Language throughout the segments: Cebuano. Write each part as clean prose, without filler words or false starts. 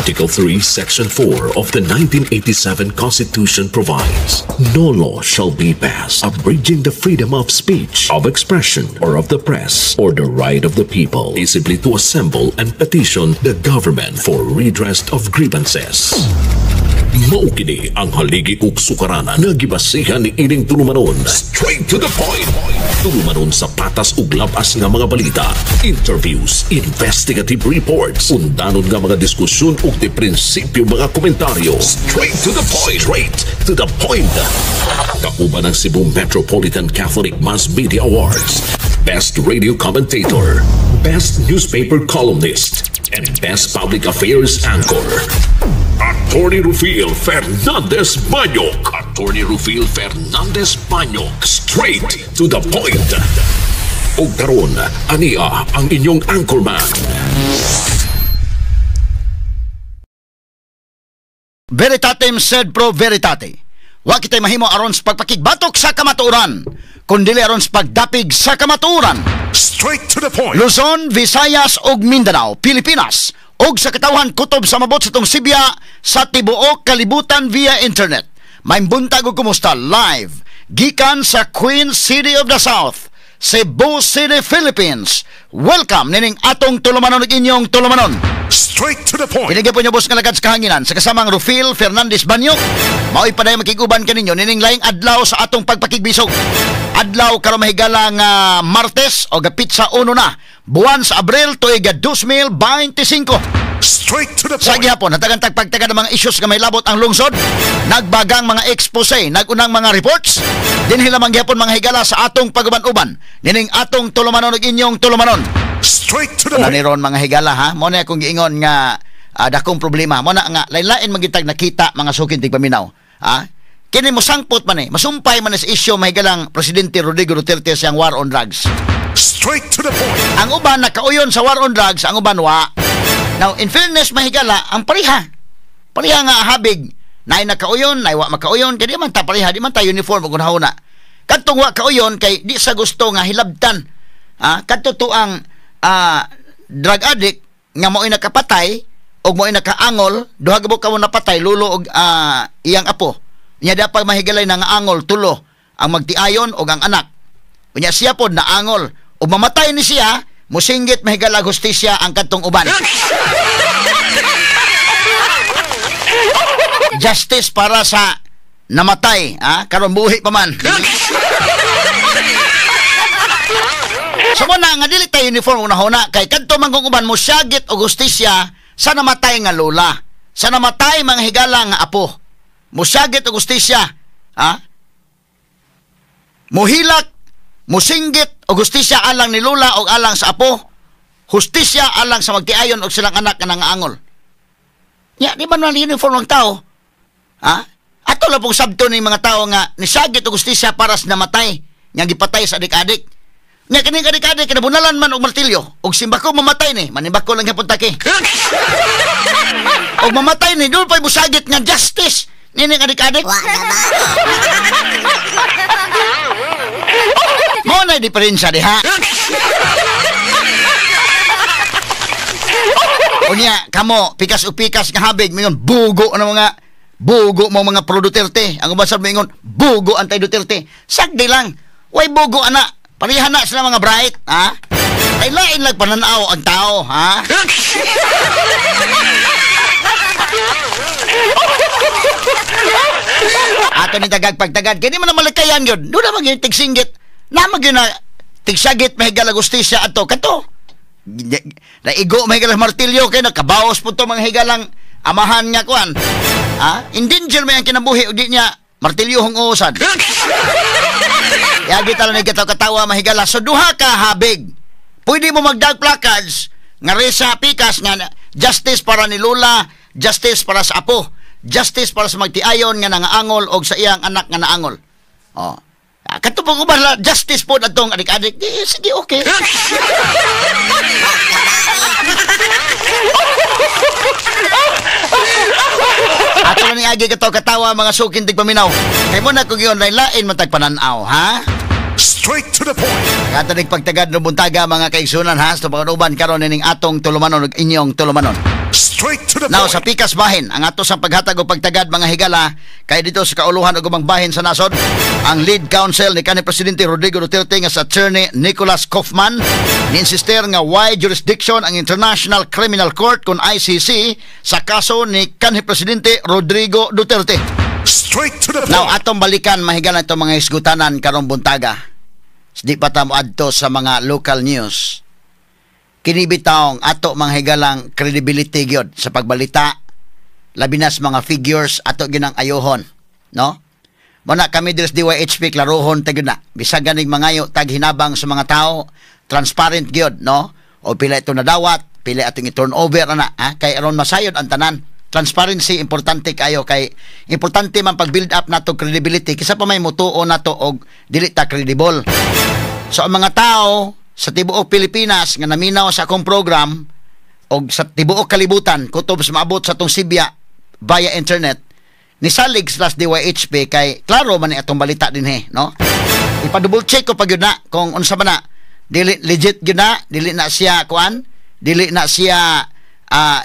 Article 3, Section 4 of the 1987 Constitution provides, "No law shall be passed abridging the freedom of speech, of expression, or of the press, or the right of the people peaceably to assemble and petition the government for redress of grievances." Mao kini ang haligi ug sukaranan nga gibasihan ni ining tulumanon. Straight to the point. Tulumanon sa patas ug labas nga mga balita, interviews, investigative reports, undanon nga mga diskusyon ug di prinsipyo mga komentaryo. Straight to the point. Straight to the point. Kauban ang Cebu Metropolitan Catholic Mass Media Awards, Best Radio Commentator, Best Newspaper Columnist, and Best Public Affairs Anchor. Attorney Rufil Fernandez Banyok. Attorney Rufil Fernandez Banyok. Straight to the point. Ug karon, ania ang inyong anchorman. Veritatem sed pro veritate. Wa kitay mahimo aron sa pagpakigbatok sa kamatuoran, kundi aron sa pagdapig sa kamatuoran. Straight to the point. Luzon, Visayas ug Mindanao, Pilipinas, ug sa katawhan kutob sa mabot sa tong Sibya sa tibuok kalibutan via internet. Maayong buntag ug kumusta live gikan sa Queen City of the South, Cebu City, Philippines. Welcome nining atong tulumanon ug inyong tulumanon. Straight to the point. Kini gyapon bus nga lagad sa kahanginan sa kasamang Rufil Fernandez Banyok. Mao'y padayon makig-uban kaninyo nining laing adlaw sa atong pagpakigbisog. Adlaw karon mahigala nga Martes o gapitsa 1 na buwan sa Abril tuig 2025. Straight to the Sa point. gihapon, hatagan tagpagtaga ng mga issues nga may labot ang lungsod, nagbagang mga expose, nagunang mga reports, dinhi lamang gihapon mga higala sa atong paguban-uban, nining atong tulumanon ug inyong tulumanon. Straight to the Wala point. ni ron mga higala ha, mo na akong giingon nga dakong problema, mo na nga lain-lain magitag nakita mga sukin tigpaminaw. Ha? Kini mosangpot man eh, masumpay man sa isyu mahigalang Presidente Rodrigo Duterte siyang war on drugs. Straight to the point. Ang uban nakauyon sa war on drugs, ang uban wa. Now, in fairness, mahigala, ang pareha. Pareha nga habig. Naay nakauyon, naay wa makauyon, kay di man ta pareha, di man ta uniform ug hunahuna. Kadtong wa kauyon kay di sa gusto nga hilabtan. Ha? Kadto to ang drug addict nga mao'y nakapatay og mao'y nakaangol, duha ka mo napatay, lulo og iyang apo. Nya dapat mahigalay na nga angol tulo ang magtiayon og ang anak. Unya siya pod naangol ug mamatay ni siya, musinggit mahigala hustisya ang kadtong uban. Justice para sa namatay, ha? Karon buhi pa man. So mo na nga dili tayo uniform una-una kay kadto man kung uban mosyagit og hustisya sa namatay nga lola, sa namatay mga higala nga apo. Mosyagit og hustisya, ha? Muhilak, musinggit og hustisya alang ni lola og alang sa apo, hustisya alang sa magtiayon og silang anak nga nangaangol. Ya, di ba na uniform ang tao? Ha? Ato lang pong sabto ni mga tao nga nisagit og hustisya para sa namatay, nga gipatay sa adik-adik. Nga kining adik-adik kinabunalan man og martilyo, og simbako mamatay ni, manimbako lang gyapon taki. Og mamatay ni, doon pa'y busagit nga justice nining adik-adik. Mo na diferensya diha. Unya, kamo, pikas o pikas nga habig, mingon, bugo na mga, bugo mo mga pro Duterte. Ang uban sa mingon, bugo anti Duterte. Sagdi lang, way bugo ana, pareha na sila mga bright, ha? Ay lain lang pananaw ang tao, ha? Ato ni tagag pagtagad, kaya di man na malikayan yun. Doon na magyun tigsinggit. Na magyun na tigsagit mahigala gustisya ato. Kato, naigo mahigala martilyo kaya nakabaos po to mga higalang amahan nga kuan. Ha? Endanger may ang kinabuhi o di niya martilyo hong uusan. Yagi tala ni katawa mahigala. So duha ka habig. Pwede mo magdag placards nga resa pikas nga justice para ni Lola, justice para sa apo, justice para sa magtiayon nga nangaangol og sa iyang anak nga naangol. Oh. Kato po ba justice po atong adik-adik? Di, sige, okay. Ato na ni agi katawa katawa mga sukin tigpaminaw. Kay mo na kung yun, lain matagpananaw, ha? Straight to the point. Katanig pagtagad ng buntaga mga kaigsunan, ha? Sa pag-uban karon nining atong tulumanon ug inyong tulumanon. Straight to the Now point. sa pikas bahin, ang ato sang paghatag og pagtagad, mga higala, kay dito sa kauluhan og ubang bahin sa nasod, ang lead counsel ni kanhi Presidente Rodrigo Duterte nga sa Attorney Nicholas Kaufman ni-insister nga wide jurisdiction ang International Criminal Court kon ICC sa kaso ni kanhi Presidente Rodrigo Duterte. Straight to the Now point. atong balikan, mahigala, itong mga hisgutanan karong buntaga. Di pa ta moadto sa mga local news. Kini bitawng ato, mga higalang credibility gyud sa pagbalita, labi na sa mga figures, ato ginang ayohon, no? Muna kami diri sa DYHP, klarohon ta gyud na. Bisag ganing mangayo tag hinabang sa mga tao, transparent gyud, no? O pila ito nadawat, pila atong i-turn over ana, ha? Kay aron masayod ang tanan. Transparency importante kayo kay importante man pag build up nato credibility kaysa pa may mutuo nato og dili ta credible. So ang mga tao sa tibuok Pilipinas nga naminaw sa akong program og sa tibuok kalibutan kutob sa maabot sa atong sibya via internet, nisalig sa DYHP kay klaro man ni atong balita dinhi, no? Ipa-double check ko pag yun na kung unsa man na, dili legit gyud na, dili na siya kuan, dili na siya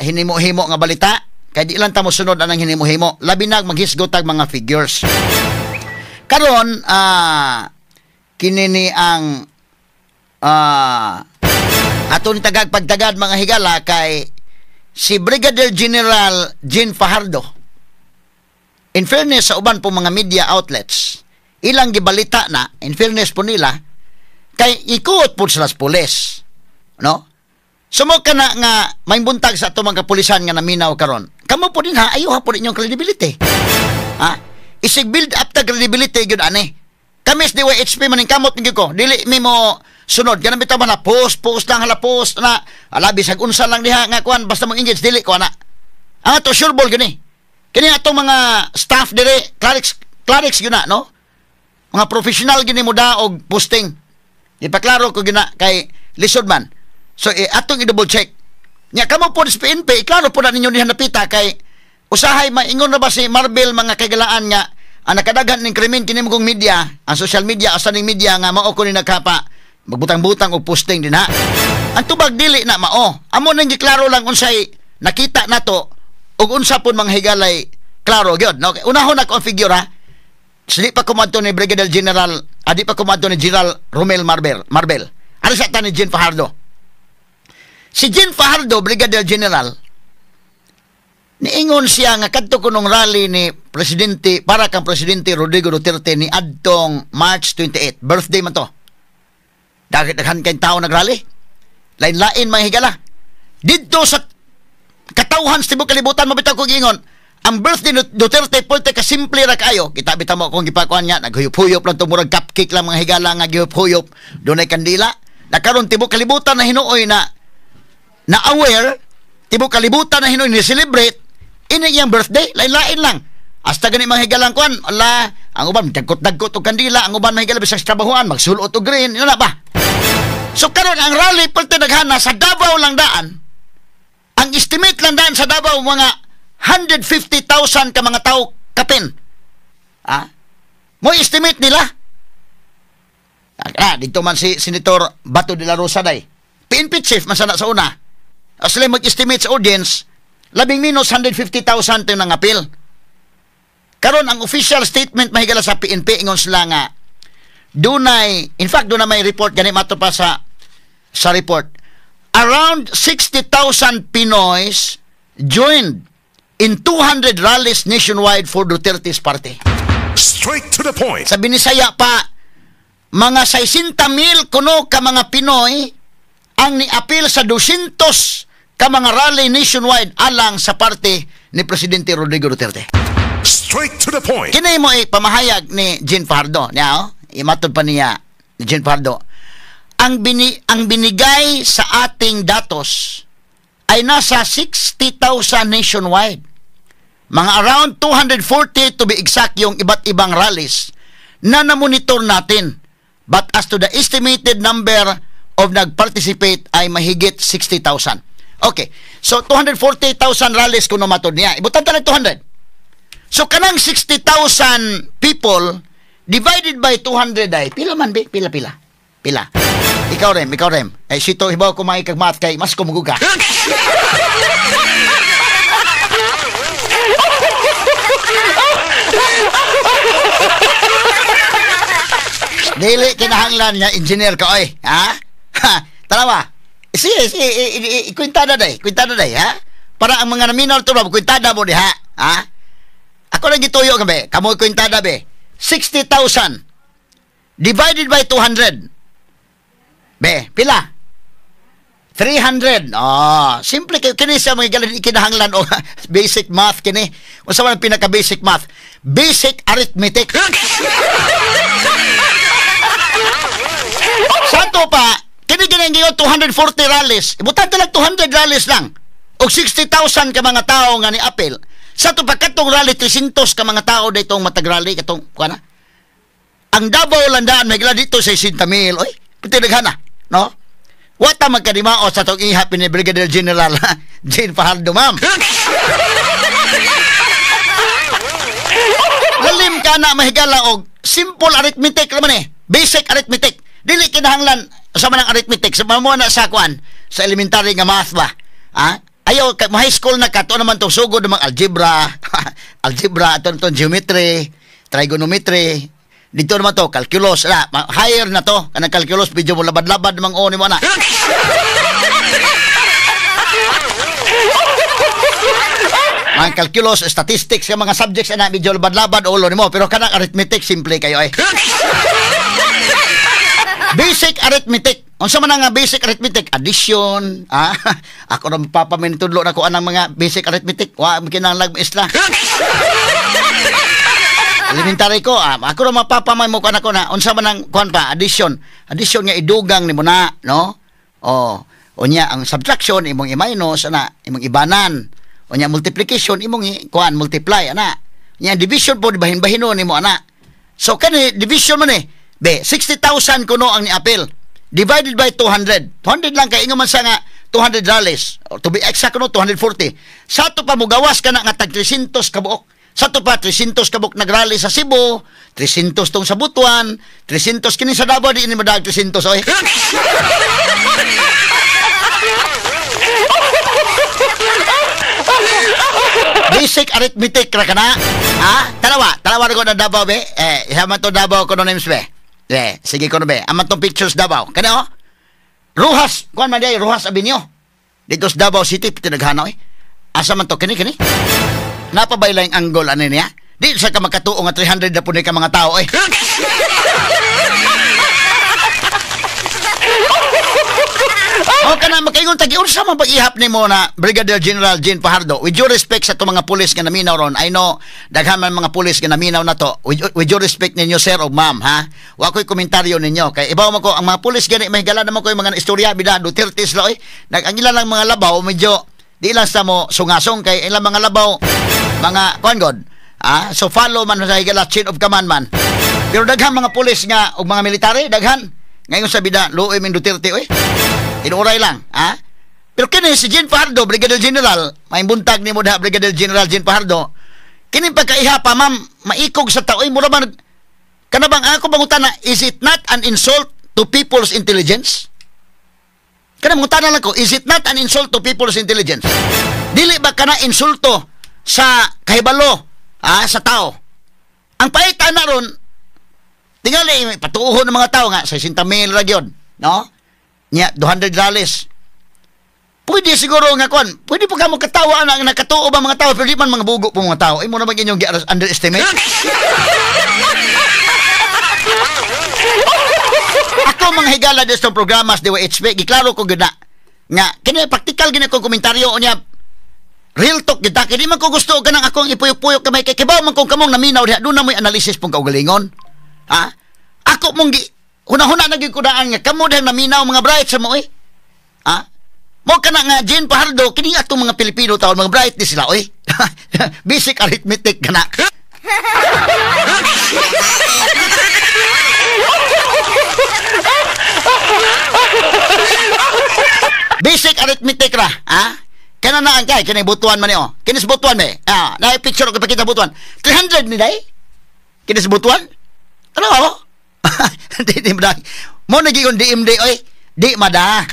hinimo-himo nga balita, kay di lang ta mosunod anang hinimo-himo, labi na maghisgot tag mga figures karon. Kini ni ang ato ni tagag pagtagad, mga higala, kay si Brigadier General Jean Fajardo, in fairness sa uban po mga media outlets, ilang gibalita na, in fairness po nila, kay ikuot po sila sa pulis, no? Sumo ka na nga may buntag sa ato mga kapulisan nga naminaw karon. Kamo po din ha, ayuha po inyong credibility. Ha? Isig build up ta credibility gyud ani. Kami sa DYHP maning kamot gyud ko. Dili mi mo sunod kanang bitaw man na post post lang, hala, post na ala, bisag unsa lang diha nga kuan, basta mo engage, dili ko ana. Ang ato sure ball gani. Kini atong mga staff dire, clerics clerics gyud na, no? Mga professional gini mo og posting. Ipaklaro ko gina kay lisod man. So atong i-double check. Nya kamo po sa PNP, iklaro po na ninyo diha napita kay usahay maingon na ba si Marvel, mga kagalaan, nga ang nakadaghan ning krimen kini mong media, ang social media, asa ning media nga mao ko ni nagkapa magbutang-butang og posting din ha. Ang tubag dili na mao. Amo nang giklaro lang unsay nakita nato ug unsa pud, mga higalay, klaro gyud. No? Unahon ako ang figure ha. Dili pa kumadto ni Brigadier General, adi pa kumadto ni General Romel Marbel. Marbel. Ano sa ta ni Jean Fajardo? Si Jean Fajardo, Brigadier General, niingon siya nga kadto kunong rally ni Presidente para kang Presidente Rodrigo Duterte ni adtong March 28, birthday man to. Daghan kay tao nagrally. Lain-lain, mga higala. Didto sa katawhan sa tibuok kalibutan, mabitaw ko giingon. Ang birthday ni Duterte pulte ka simple ra kaayo. Kita bitaw mo kung gipakuan nga naghuyop-huyop lang to, murag cupcake lang, mga higala, nga gihuyop-huyop. Dunay kandila. Na karon tibuok kalibutan na hinuoy na na aware, tibuok kalibutan na hinuoy ni celebrate ini iyang birthday, lain-lain lang. Hasta gani, mga higalang kuan, ala, ang uban dagkot-dagkot og kandila, ang uban, mga higala, bisag sa trabahuan magsulot og green, yun na ba? So karon ang rally pulte naghana sa Davao lang daan. Ang estimate lang daan sa Davao mga 150,000 ka mga tao kapin. Ah? Mo estimate nila. Ah, dito man si Senator Bato de la Rosa day. PNP chief man sana sa una. Asli mag-estimate sa audience, labing minus 150,000 ito yung nangapil. Karon ang official statement, mahigala, sa PNP, ingon sila nga dunay, in fact dunay may report gani mato pa sa report, around 60,000 Pinoys joined in 200 rallies nationwide for Duterte's party. Straight to the point. Sa Binisaya pa, mga 60 mil kuno ka mga Pinoy ang niapil sa 200 ka mga rally nationwide alang sa party ni Presidente Rodrigo Duterte. Straight to the point. Kini mo pamahayag ni Jean Fajardo. Niya, oh, imatod pa niya ni Jean Fajardo. Ang binigay sa ating datos ay nasa 60,000 nationwide. Mga around 240 to be exact yung iba't ibang rallies na namonitor natin. But as to the estimated number of nag-participate ay mahigit 60,000. Okay. So 240,000 rallies kung matod niya. Ibutan ta lang 200. So kanang 60,000 people divided by 200 ay pila man bi? Pila pila. Pila. Ikaw rem, ikaw rem. Eh sito hibaw ko maikag math kay mas kumugo ka. Dili kinahanglan nga engineer ka oy, ha? Ha, tanawa. Sige, sige, kwintada day, kwintada day, ha? Para ang mga naminaw to, kwintada mo diha, ha? Ako lang gituyo kami, kamo kwintada be. 60,000 divided by 200. Be, pila? 300. Oh, simple kayo kini sa mga galan kinahanglan o basic math kini. Unsa man ang pinaka basic math? Basic arithmetic. Sa ato pa, kini gini 240 rallies. Ibutan talag 200 rallies lang. Og 60,000 ka mga tao nga ni appeal. Sa ato pa katong rally 300 ka mga tao ditong matag rally katong kuana. Ang Davao landaan may gila dito 60,000. Oy, piti daghana, no? Wata magkadimao sa tong ihap ni Brigadier General Jane Fajardo, ma'am. Lalim ka na mahigala og simple arithmetic naman eh. Basic arithmetic. Dili kinahanglan sa manang arithmetic sa mo na sa kuan sa elementary nga math ba. Ha? Ayaw ka high school na ka to naman tong sugod ng algebra, algebra aton tong geometry, trigonometry. Dito naman to calculus, la, higher na to kanang calculus medyo mo labad-labad namang o nimo na. Mga calculus, statistics, yung mga subjects na medyo labad-labad ulo nimo, pero kanang arithmetic simple kayo eh. Basic arithmetic. Unsa man ang basic arithmetic? Addition, ah, ako ra papaminutudlo na ko anang mga basic arithmetic. Wa kinahanglan maestra. Elementary ko, ah, ako ra mapapamay mo kan ako na unsa man ang kuan pa addition. Addition nga idugang nimo na, no? Oh, unya ang subtraction imong i-minus ana, imong ibanan. Unya multiplication imong kuan multiply ana. Nya division po bahin-bahinon nimo ana. So kani division man eh. Be, 60,000 kuno ang ni-appeal. Divided by 200. 200 lang kay ingon man sa nga 200 rallies. Or to be exact kuno 240. Sa ato pa mugawas kana nga tag 300 ka buok. Sa ato pa 300 ka buok nagrally sa Cebu, 300 tong sa Butuan, 300 kini sa Davao di ini madag 300 oy. Basic arithmetic ra kana. Ha? Tanawa, tanawa ko na Davao be. Eh, isa man to Davao kuno names be. Eh, sige kuno be. Aman tong pictures Davao. Kana oh. Rojas, kuan man day Rojas Avenue. Dito sa Davao City pinaghanaw eh. Asa man to kini kini? Napabayla yung angle ani niya. Di sa ka makatuo nga 300 na punay ka mga tao eh. O kana makaingon tagi unsa man pag-ihap nimo na Brigadier General Jane Fajardo. With due respect sa itong mga pulis nga naminaw ron. I know daghan man mga pulis nga naminaw na to. With due respect ninyo sir o ma'am ha. Wa ko'y komentaryo ninyo kay ibaw man ko ang mga pulis gani mahigala naman ko yung mga istorya bida Duterte sila oy. Nag ang ilang mga labaw medyo di lang sa mo sungasong kay ilang mga labaw mga kuan god. Ah, so follow man sa higala chain of command man. Pero daghan mga pulis nga og mga military daghan ngayon sa bida luoy min Duterte oy. Tinuray lang, ha? Pero kini si Jane Fajardo, Brigadier General, may buntag nimo diha Brigadier General Jane Fajardo. Kini pagkaiha pa ma'am, maikog sa tao, mura man kana bang ako bangutana, is it not an insult to people's intelligence? Kana mangutana lang ko, is it not an insult to people's intelligence? Dili ba kana insulto sa kahibalo, ha, sa tao? Ang pait ana ron, tingali patuohon ng mga tao nga 60,000 ra gyud, no? Nya 200 rallies. Pwede siguro nga kon, pwede po ka mo katawa na nakatuo ba mga tao pero di man mga bugo po mga tao. Imo na bang inyong underestimate? Ako mga higala dito programa sa DYHP, giklaro ko gyud na nga kini praktikal gid ko komentaryo unya. Real talk gyud ta kay di man ko gusto kanang akong ipuyok-puyok kamay kay kibaw man kung kamong naminaw diha doon na mo'y analysis pong kaugalingon. Ha? Ako mong gi huna-huna na gyud ko daan nga kamo dahil naminaw mga bright sa mo oy. Ha? Mo kana nga Jane Fajardo kini atong mga Pilipino taon mga bright ni sila oy. Basic arithmetic kana. Basic arithmetic ra, ha? Kana na ang kay kini Butuan man ni oh. Kini sa Butuan me. Ah, na picture ko ipakita Butuan. 300 ni day. Kini sa Butuan? Ano ako? Di mada. Mo nagigon DMD oy. Di mada.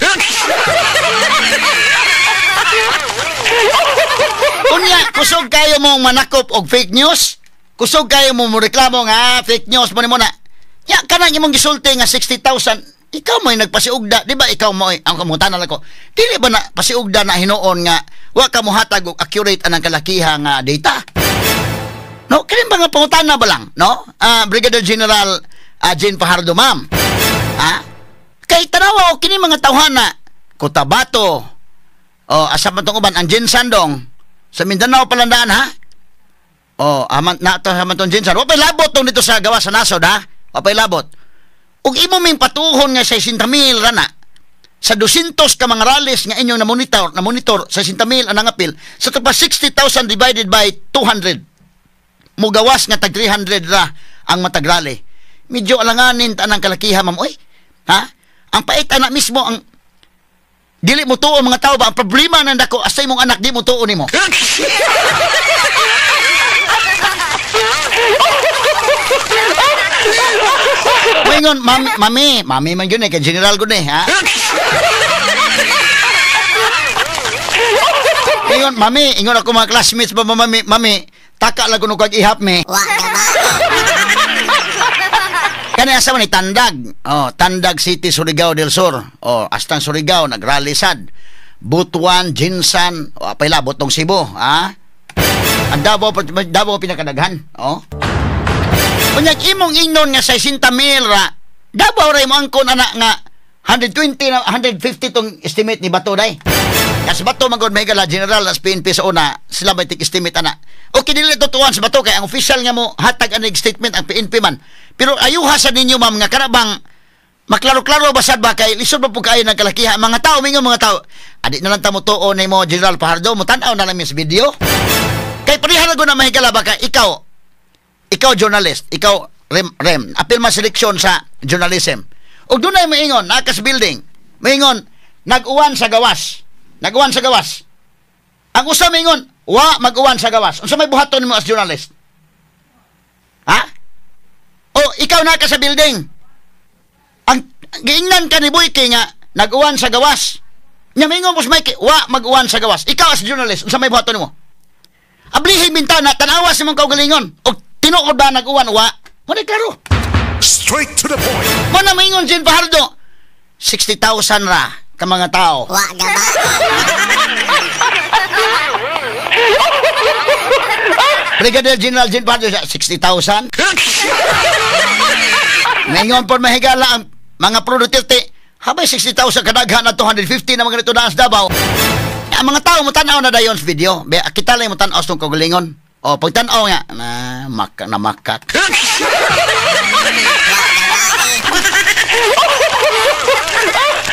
Unya kusog kayo mong manakop og fake news. Kusog kayo mo reklamo nga fake news mo ni mo na. Ya kanang imong gisulti nga 60,000, ikaw mo'y nagpasiugda, di ba ikaw mo'y ang kamutana lang ko. Dili ba na pasiugda na hinuon nga wa ka mohatag og accurate anang kalakiha nga data? No, kini ba nga pangutana ba lang, no? Brigadier General Jean Fajardo, ma'am. Ha? Kay tanawa og kini mga tawhana, Cotabato, o asa man tong uban ang GenSan dong sa Mindanao palandaan ha. O aman na to man tong GenSan. Wa pay labot tong dito sa gawas sa nasod ha. Wa pay labot. Ug imo ming patuhon nga 60,000 rana sa 200 ka mga rallies nga inyong na monitor 60,000 ang nangapil sa pa 60,000 divided by 200 mugawas nga tag 300 ra ang matag rally. Medyo alanganin ta ang kalakiha, ma'am oy. Ha? Ang pait ana mismo ang dili mo tuo mga tao ba ang problema nang dako asa imong anak di mo tuo nimo. Moingon, mami, mami, mami man yun eh, kay general gud eh, ha? Ingon, mami, ingon ako mga classmates ba, mami, mami, taka lang kuno kag ihap me. Kani asa man ni Tandag. Oh, Tandag City, Surigao del Sur. Oh, astang Surigao nagrally sad. Butuan, GenSan, oh, apay labot tong Cebu, ha? Ang Davao, Davao pinakadaghan, oh. Unyag imong ingnon nga 60,000 ra, Davao ra imo angkon ana nga 120 na 150 tong estimate ni Bato day. Kasi Bato man gud may gala general as PNP sa una, sila may tik estimate ana. Okay dili tutuan sa Bato kay ang official nga mo hatag anig statement ang PNP man. Pero ayuha sa ninyo ma'am nga kana bang maklaro-klaro basad ba kay lisod ba pud kaayo ng kalakiha mga tao mingon mga tao. Adi na lang ta mo tuon nimo General Fajardo, mo tan-aw na lang mi sa video. Kay pareha na gud na mahigala ba kay ikaw journalist, ikaw rem apil man seleksyon sa journalism. Ug dunay moingon naa ka sa building, moingon nag-uwan sa gawas. Nag-uwan sa gawas. Ang usa moingon, wa mag-uwan sa gawas. Unsa may buhaton nimo as journalist? Ha? O ikaw naa ka sa building. Ang giingnan ka ni Boyke nga nag-uwan sa gawas. Nya moingon mo sa Mikey, wa mag-uwan sa gawas. Ikaw as journalist, unsa may buhaton nimo? Ablihi bintana, tan-awa sa imong kaugalingon. Og tinuod ba nag-uwan wa? Mo klaro. Straight to the point. Mo na moingon Jean Fajardo, 60,000 ra ka mga tao. Wa gaba. Brigadier General Jean Fajardo, 60,000. Ngayon po mahigala ang mga pro Duterte, habay 60,000 kadaghan na 250 na mga nito daan sa Davao. Ang mga tao mo tan-aw na dayon sa video. Be, kita lang mo tan-aw sa itong kagalingon. O, pagtan-aw nga, na, na makak.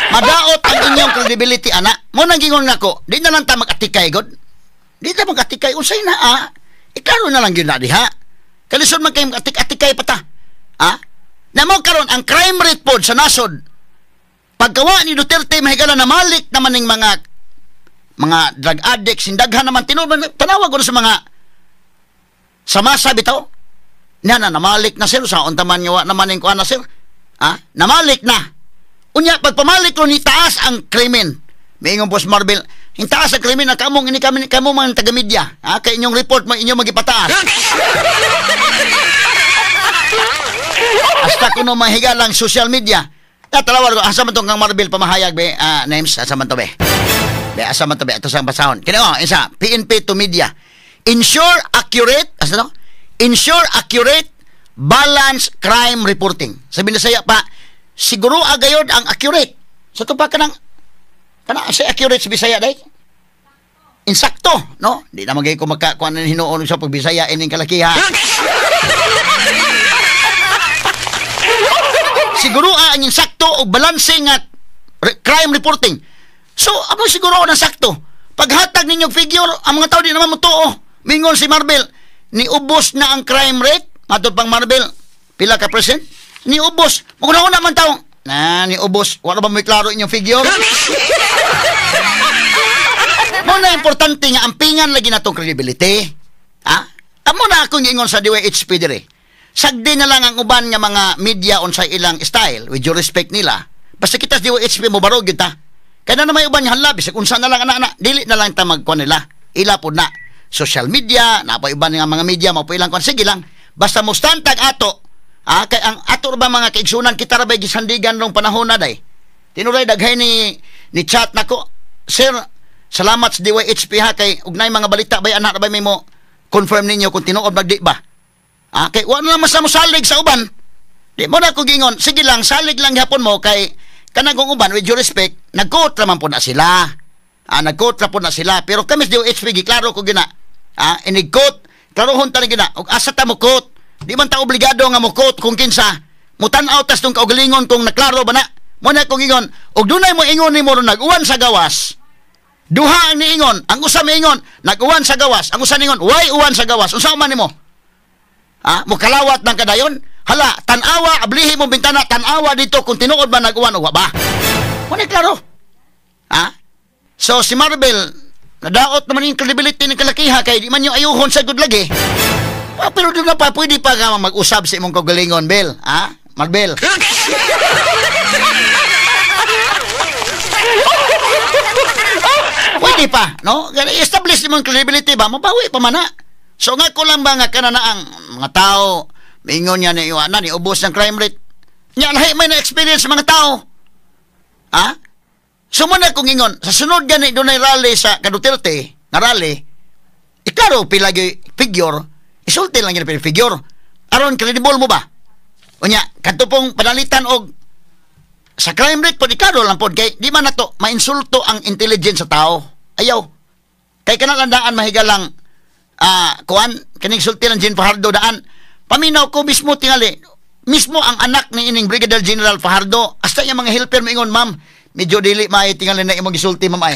Madaot ang inyong credibility, anak. Mo nang gingon nako, di na lang ta mag-atikay, god. Di ta mag-atikay, unsay na, ah. Iklaro na lang yun na diha. Kalisod man kayo mag-atik-atikay pa ta. Ah? Na mo karon ang crime rate pod sa nasod. Pagkawa ni Duterte, mahigala na malik naman ng mga drug addicts, sindaghan naman, tinawag ko sa mga samasa bitaw. Na na, namalik na sir, sa untaman nga naman yung kuha na sir. Ah? Namalik na. Unya, pagpamalik ko ni taas ang krimen. May ingong Boss Marvel, yung taas ang krimen na kamong, ini kami, kamo mga taga-media. Ha? Kay inyong report, inyong magipataas. Hasta kuno mahigalang social media. Tatalawar ko, asa man tong kang Marvel pamahayag, be, names, asa man to, be? Be, asa man to, be? Ito sa basahon. Kini, oh, isa, PNP to media. Ensure accurate, asa to? Ensure accurate, balanced crime reporting. Sabi na saya pa, siguro agayod ang accurate. Sa to pa kanang, kanang sa accurate sa Bisaya, day? Insakto, no? Di na magay ko makakuha ng hinuon sa pagbisaya ining kalakiha. Siguro ang insakto o balancing at crime reporting. So, amo siguro ang sakto. Paghatag ninyong figure, ang mga tao di naman mo tuo. Mingon si Marvel, niubos na ang crime rate. Matod pang Marvel, pila ka percent? Niubos. Maguna-una man tao. Na, niubos. Wala ba may klaro inyong figure? Muna importante nga, ampingan lagi na itong credibility. Ha? Amo na akong ingon sa DYHP dire. Sagdi na lang ang uban nga mga media on sa ilang style, with due respect nila. Basta kita sa DYHP mo barog yun ta. Kaya na may uban nga hala, bisag unsa na lang anak-anak, dili na lang ta magkuan nila. Ila po na. Social media, napay uban nga mga media, mapo ilang kuan. Sige lang. Basta mo stantag ato, Ah, kay ang ato ba mga kaigsunan kita ra bay gisandigan rong panahon na day. Tinuray daghay ni chat nako. Sir, salamat sa DYHP ha kay ugnay mga balita bay anak ra bay may mo confirm ninyo kung tinuod magdi ba. Ah, kay wa na lang mas mosalig sa uban. Di mo na ko gingon, sige lang salig lang gyapon mo kay kanang kung uban with due respect, nagquote ra man po na sila. Ah, nagquote ra po na sila pero kami sa DYHP giklaro ko gina. Ah, inig-quote, klarohon ta ni gina og asa ta mo quote. Di man ta obligado nga mo quote kung kinsa. Mutan-aw tas tong kaugalingon kung naklaro ba na. Mo na kong ingon, og dunay mo ingon nimo ron nag-uwan sa gawas. Duha ang niingon, ang usa miingon, nag-uwan sa gawas. Ang usa niingon, why uwan sa gawas? Unsa man nimo? Ha? Mukalawat ng kadayon? Hala, tan-awa, ablihi mo bintana, tan-awa dito kung tinuod ba nag-uwan o wa ba? Mo na klaro. Ha? So si Marvel, nadaot naman yung credibility ng kalakiha kay di man yung ayuhon sa good lagi. Ah, pero doon na pa, pwede pa ka mag-usab sa imong kaugalingon, Bel. Ha? Marvel. Pwede pa, no? Establish imong credibility ba? Mabawi pa man na. So nga ko lang ba nga kana na ang mga tao, mingon niya ni iwanan, ni ubos ng crime rate. Nya lahi may na-experience mga tao. Ha? So muna kong ingon, sa sunod gani dunay rally sa Duterte, nga rally, iklaro pila figure, isulti lang yun figure. Aron credible mo ba? Unya, kadto pong panalitan og sa crime rate po, iklaro lang po, kay di man nato mainsulto ang intelligence sa tao. Ayaw. Kay kanang daan mahigalang kuan kining sulti ng Jean Fajardo daan. Paminaw ko mismo tingali, mismo ang anak ni ining Brigadier General Fajardo, hasta yung mga helper moingon, ma'am, medyo dili maay tingali na imong gisulti, ma'am ay.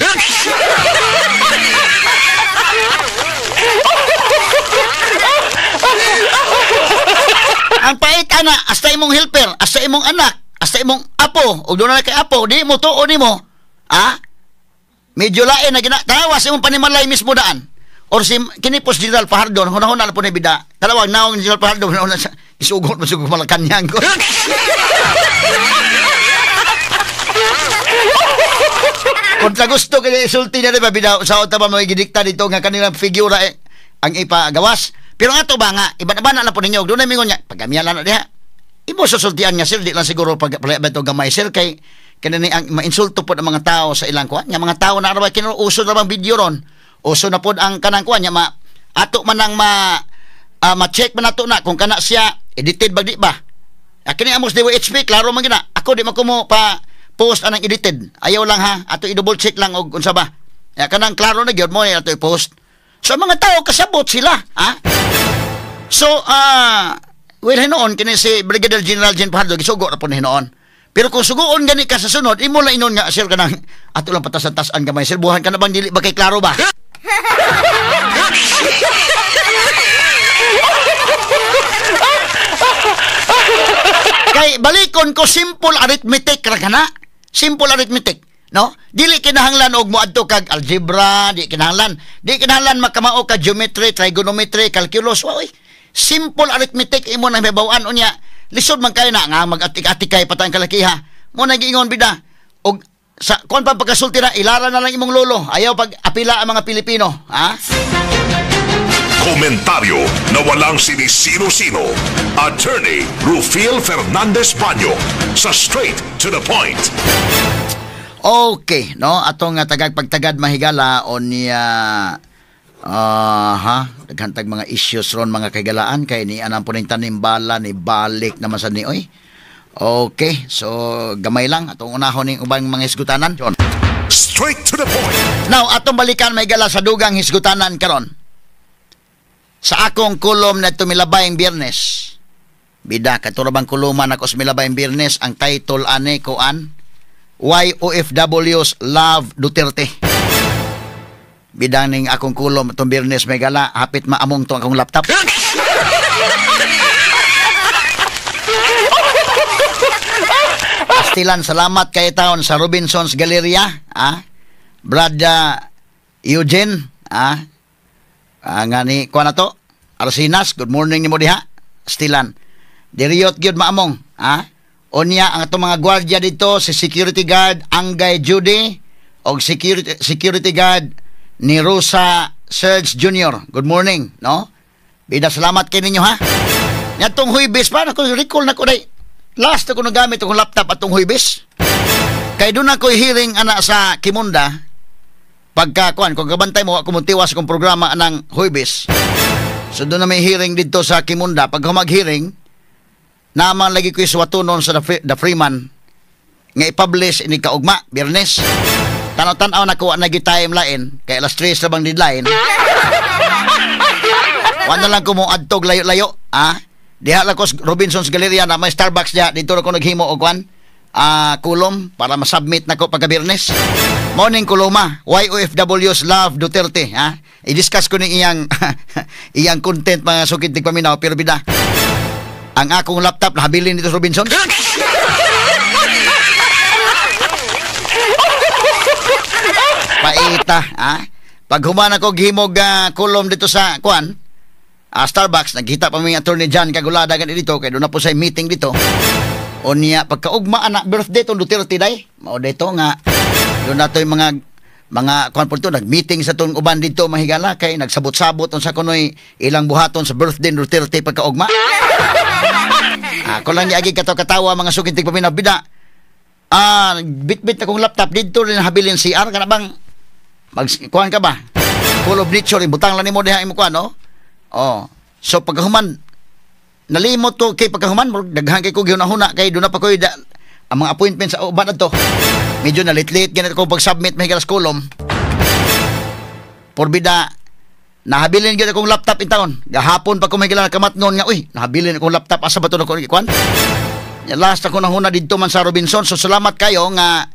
Ang pait ana, hasta imong helper, hasta imong anak, hasta imong apo, ug doon na kay apo, di mo tuo nimo. Ha? Medyo lain na gina, tanawa sa imong panimalay mismo daan. Or si kinipos General Fajardo, hunahuna na po ni bida. Talawag naong General Fajardo, hunahuna sa isugot mo sugot Malacanang ko. Kontra gusto kaya isulti na rin ba bida, sa ota ba may gidikta dito nga kanilang figura eh, ang ipagawas. Pero nga to ba nga, iba-iba na po ninyo, doon na mingon niya, pagamiala na diha. Imo susultian nga sir, di lang siguro pag ba ito gamay sir, kay kanini ang mainsulto po ng mga tao sa ilang kuan. Nga mga tao na arabay, kinuuso na bang video ron. Uso na po ang kanang kuan niya, ma, ato man ang ma, ma-check man ato na kung kana siya edited ba di ba. Kini amos DYHP, klaro man gina. Ako di man ko mo pa post anang edited. Ayaw lang ha, ato i-double check lang og unsa ba. Ya, kanang klaro na gyud mo ni ato i-post. So mga tao kasabot sila, ha? So well hinuon kini si Brigadier General Jean Fajardo gisugo ra po ni hinuon. Pero kung suguon gani ka sa sunod, imo lang inon nga sir kanang ato lang patasan-tasan gamay sir, buhan ka na bang dili ba kay klaro ba? Kay balikon ko simple arithmetic ra kana. Simple arithmetic, no? Dili kinahanglan og moadto kag algebra, di kinahanglan. Di kinahanglan makamao ka geometry, trigonometry, calculus. Oy, simple arithmetic imo nang mabaw-an unya. Lisod man kayo na nga mag-atik-atikay patang kalakiha. Mo na giingon bida og sa kuan pa pagkasulti na ilara na lang imong lolo. Ayaw pag apila ang mga Pilipino, ha? Komentaryo na walang sinisino-sino. Attorney Rufil Fernandez Baño sa Straight to the Point. Okay, no? Atong tagag pagtagad mahigala o niya ha, daghantag mga issues ron mga kaigalaan kay ni anang puning tanim bala ni balik naman sa ni oy. Okay, so gamay lang atong unahon ning ubang mga hisgutanan. Straight to the point. Now atong balikan mahigala sa dugang hisgutanan karon. Sa akong kulom na tumilabayng Biyernes. Bida katurabang kuluman ako sa milabayng Biyernes, ang title ani kuan Why OFWs Love Duterte. Bidang ning akong kulom itong Biyernes may gala, hapit maamong to akong laptop. Pastilan, salamat kay taon sa Robinson's Galleria, ah? Brad Eugene, ah? Nga ni kuan na to, Arsinas, good morning nimo diha. Pastilan. Diriyot gyud maamong, ah? Unya ang atong mga gwardiya dito, si security guard Angay Judy og security guard ni Rosa Serge Jr. Good morning, no? Bida salamat kay ninyo ha. Ngadtong Huybes pa nako, recall nako day. Last ako nagamit akong laptop atong Huybes. Kay doon ako hearing ana sa Kimunda. Pagka kuan, kung kabantay mo ako muntiwas akong programa anang Huybes. So doon na may hearing dito sa Kimunda. Pag mag-hearing, naman lagi ko suwatonon sa The Freeman nga i-publish ini kaugma, Biyernes. Tanaw-tanaw na ko na time lain, kay alas 3 na bang deadline. Wala lang ko mo adtog layo-layo, ah. Diha lang ko sa Robinson's Galleria na may Starbucks diha, dito na ko naghimo og kwan, kulom para ma-submit nako pagka Biyernes. Morning kuloma, Why OFWs Love Duterte, ha? I-discuss ko ni iyang iyang content, mga sukid tigpaminaw, pero bida ang akong laptop nahabilin dito sa Robinsons. Paita, ha? Pag human ako gihimog kulom dito sa kuan, Starbucks, nagkita pa mi Attorney John Kagulada gani dito kay doon na po sa meeting dito. Unya pagkaugma anak birthday tong Duterte day. Mao dito nga doon na to yung mga kuan po dito, nag-meeting sa tong uban dito mahigala kay nagsabot-sabot unsa kunoy ilang buhaton sa birthday ni Duterte pagkaugma. Ako lang giagi kato katawa, mga suking tigpaminaw, bida. Bit-bit akong laptop dito rin habilin CR kana bang mag kuan ka ba? Full of nature butang lang nimo diha imo kuan, no? Oh. So pagkahuman nalimot ko kay pagkahuman daghan kay ko gihuna-huna kay doon na pa koy ang mga appointment sa uban adto. Medyo nalit-lit ganit ko pag-submit may galas kolom. Porbida nahabilin gyud akong laptop in taon. Gahapon pa ko may galas kamatnon nga uy, nahabilin akong laptop, asa ba to nako kuan? Last ako nahuna didto man sa Robinson. So salamat kayo nga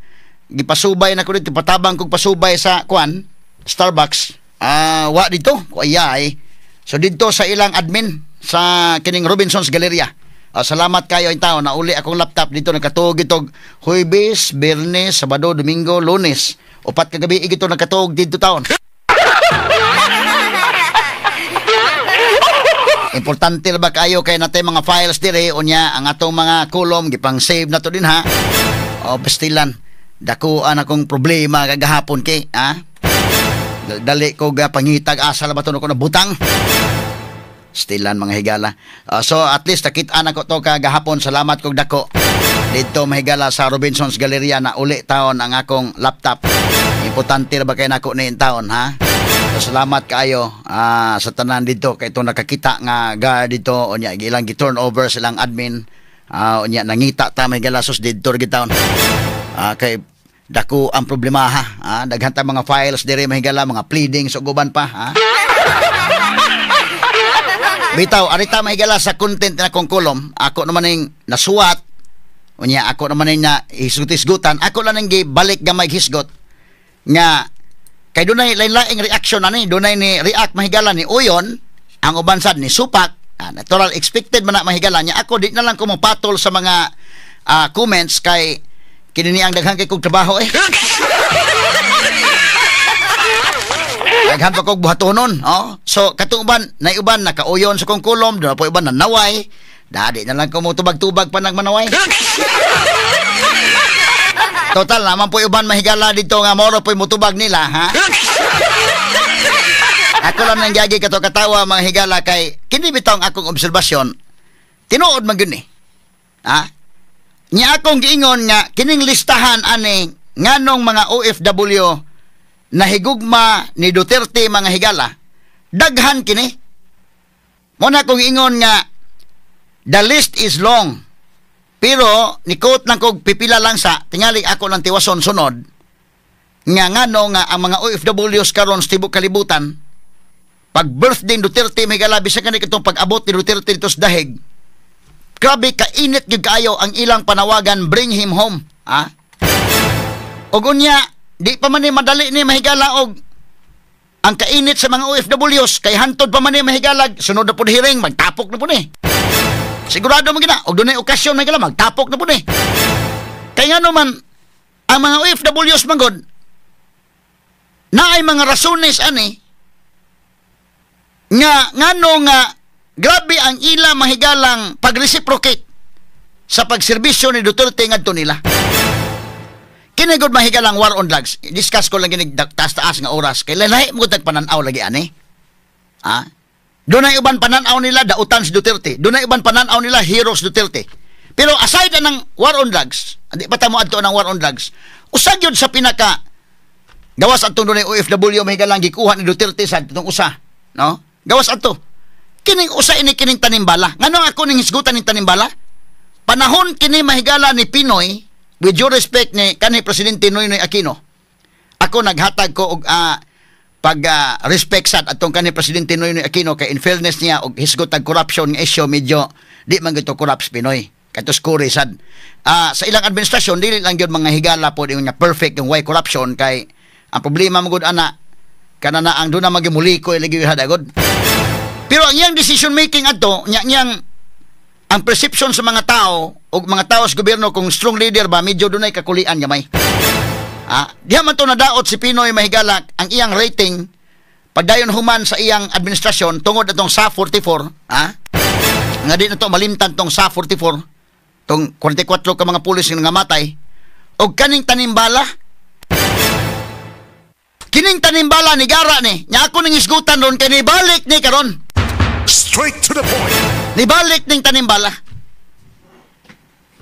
gipasubay na ko dito, patabang kog pasubay sa kuan Starbucks. Wa dito ko ayay. So didto sa ilang admin sa kining Robinson's Galleria. Salamat kayo in taon, nauli akong laptop dito nagkatuog itog Huwebes, Biyernes, Sabado, Domingo, Lunes. Upat ka gabi igito nagkatuog didto taon. Importante ra ba kayo kay natay mga files dire unya ang atong mga kulom gipang save na to din ha. O pastilan dakuan akong problema kagahapon kay ha. Dali ko ga pangitag asa la ba to ko na butang. Stilan mga higala. So at least nakit-an ako to kagahapon. Salamat kog dako. Dito mahigala sa Robinson's Galleria na uli taon ang akong laptop. Importante ra ba kay nako ni taon ha. So, salamat kaayo sa tanan dito kay itong nakakita nga guard dito unya ilang gi-turn over silang admin, unya nangita ta mahigala sus didto ra taon. Kay dako ang problema ha. Daghan ta mga files dire mahigala, mga pleadings ug uban pa ha. Bitaw, arita mahigala sa content na akong kolom, ako naman ning nasuwat, unya ako naman ning na hisgot-hisgutan, ako lang ning gibalik gamay hisgot nga kay dunay lain-laing reaction ani, dunay ni react mahigala ni Uyon, ang uban sad ni Supak, natural expected man na mahigala niya. Ako di na lang ko mopatol sa mga comments kay kini ang daghan kay kog trabaho eh. Daghan pa kog buhatonon, oh. So katong uban, naiuban nakauyon sa kong kulom, doon po uban nanaway. Dadi na lang ko mo tubag-tubag pa nagmanaway. Total naman po uban mahigala dito nga moro po mutubag nila, ha. Ako lang nang gagi kato katawa mga higala kay kini bitaw ang akong obserbasyon. Tinuod man gyud ni. Ha? Nya akong giingon nga kining listahan ani nganong mga OFW nahigugma ni Duterte mga higala, daghan kini. Mo na akong ingon nga the list is long. Pero ni-quote lang kog pipila lang sa tingali ako lang tiwason sunod nga ngano nga ang mga OFWs karon sa tibok kalibutan pag birthday ni Duterte mga higala, bisan kani katong pag-abot ni Duterte dito sa dahig, grabe kainit gyud kaayo ang ilang panawagan, bring him home, ha? Og unya di pa man ni madali ni mahigala og ang kainit sa mga OFWs kay hantod pa man ni mahigalag sunod na pud hearing magtapok na pud ni. Sigurado man gina og dunay okasyon mahigala magtapok na pud ni. Kay ngano man ang mga OFWs man gud naay mga rasones ani nga ngano nga grabe ang ila mahigalang pag-reciprocate sa pagserbisyo ni Duterte ngadto nila. Kini gud mahigalang war on drugs. Discuss ko lang gini taas-taas nga oras kay lahi mo tag panan-aw lagi ani. Ha? Dunay uban pananaw nila, dautan si Duterte. Dunay uban pananaw nila, heroes Duterte. Pero aside ng war on drugs, hindi pa ta mo adto ng war on drugs. Usa gyud sa pinaka gawas atong dunay OFW, may galang gikuha ni Duterte sa atong usa, no? Gawas adto. Kining usa ini, kining tanimbala. Ngano ako ning hisgutan ning tanimbala? Panahon kini, mahigala, ni PNoy, with due respect ni kanhi Presidente Noynoy Aquino. Ako naghatag ko og pag respect sa atong kanhi Presidente Noynoy Aquino kay in fairness niya og hisgot ag corruption nga issue, medyo di man gito corrupt PNoy. Katos kuri sad. Sa ilang administrasyon, dili lang gyud, mga higala po, di nga perfect yung way corruption kay ang problema mo gud ana kana na ang doon na magimuliko lagi hadagod. Pero ang iyang decision making adto nya, niyang ang perception sa mga tao o mga tao sa gobyerno kung strong leader ba, medyo dunay kakulian gamay. Diha man to nadaot si PNoy, mahigala, ang iyang rating pagdayon human sa iyang administrasyon tungod atong sa 44, nga di na to malimtan tong sa 44, tong 44 ka mga pulis nga nangamatay og kaning tanimbala. Kining tanimbala ni gara ni nya ako ning isgutan ron kay nibalik ni karon. Straight to the point. Nibalik ning tanimbala.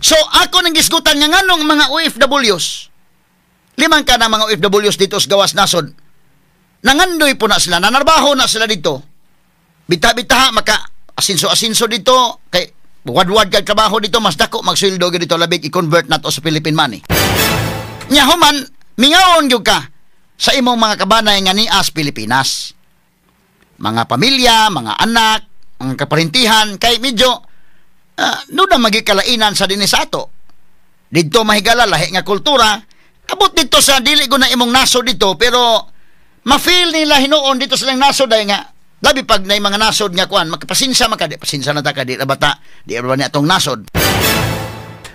So ako ning gisgutan nga nganong mga OFWs, limang ka na mga OFWs dito sa gawas nasod, nangandoy po na sila, nanarbaho na sila dito, bita-bitaha maka asinso-asinso dito kay wadwad kag trabaho dito, mas dako magsweldo gyud dito labig i-convert nato sa Philippine money. Nya human mingawon gyud ka sa imong mga kabanay nga nias Pilipinas, mga pamilya, mga anak, mga kaparintihan, kay medyo no na magikalainan sa dinhi sa ato. Didto, mahigala, lahi nga kultura. Abot dito sa dili ko na imong nasod dito, pero ma-feel nila hinuon dito sa ilang nasod ay nga labi pag na mga nasod nga kuan makapasensya man ka, di pasensya na ta ka, di na bata di ba ni atong nasod.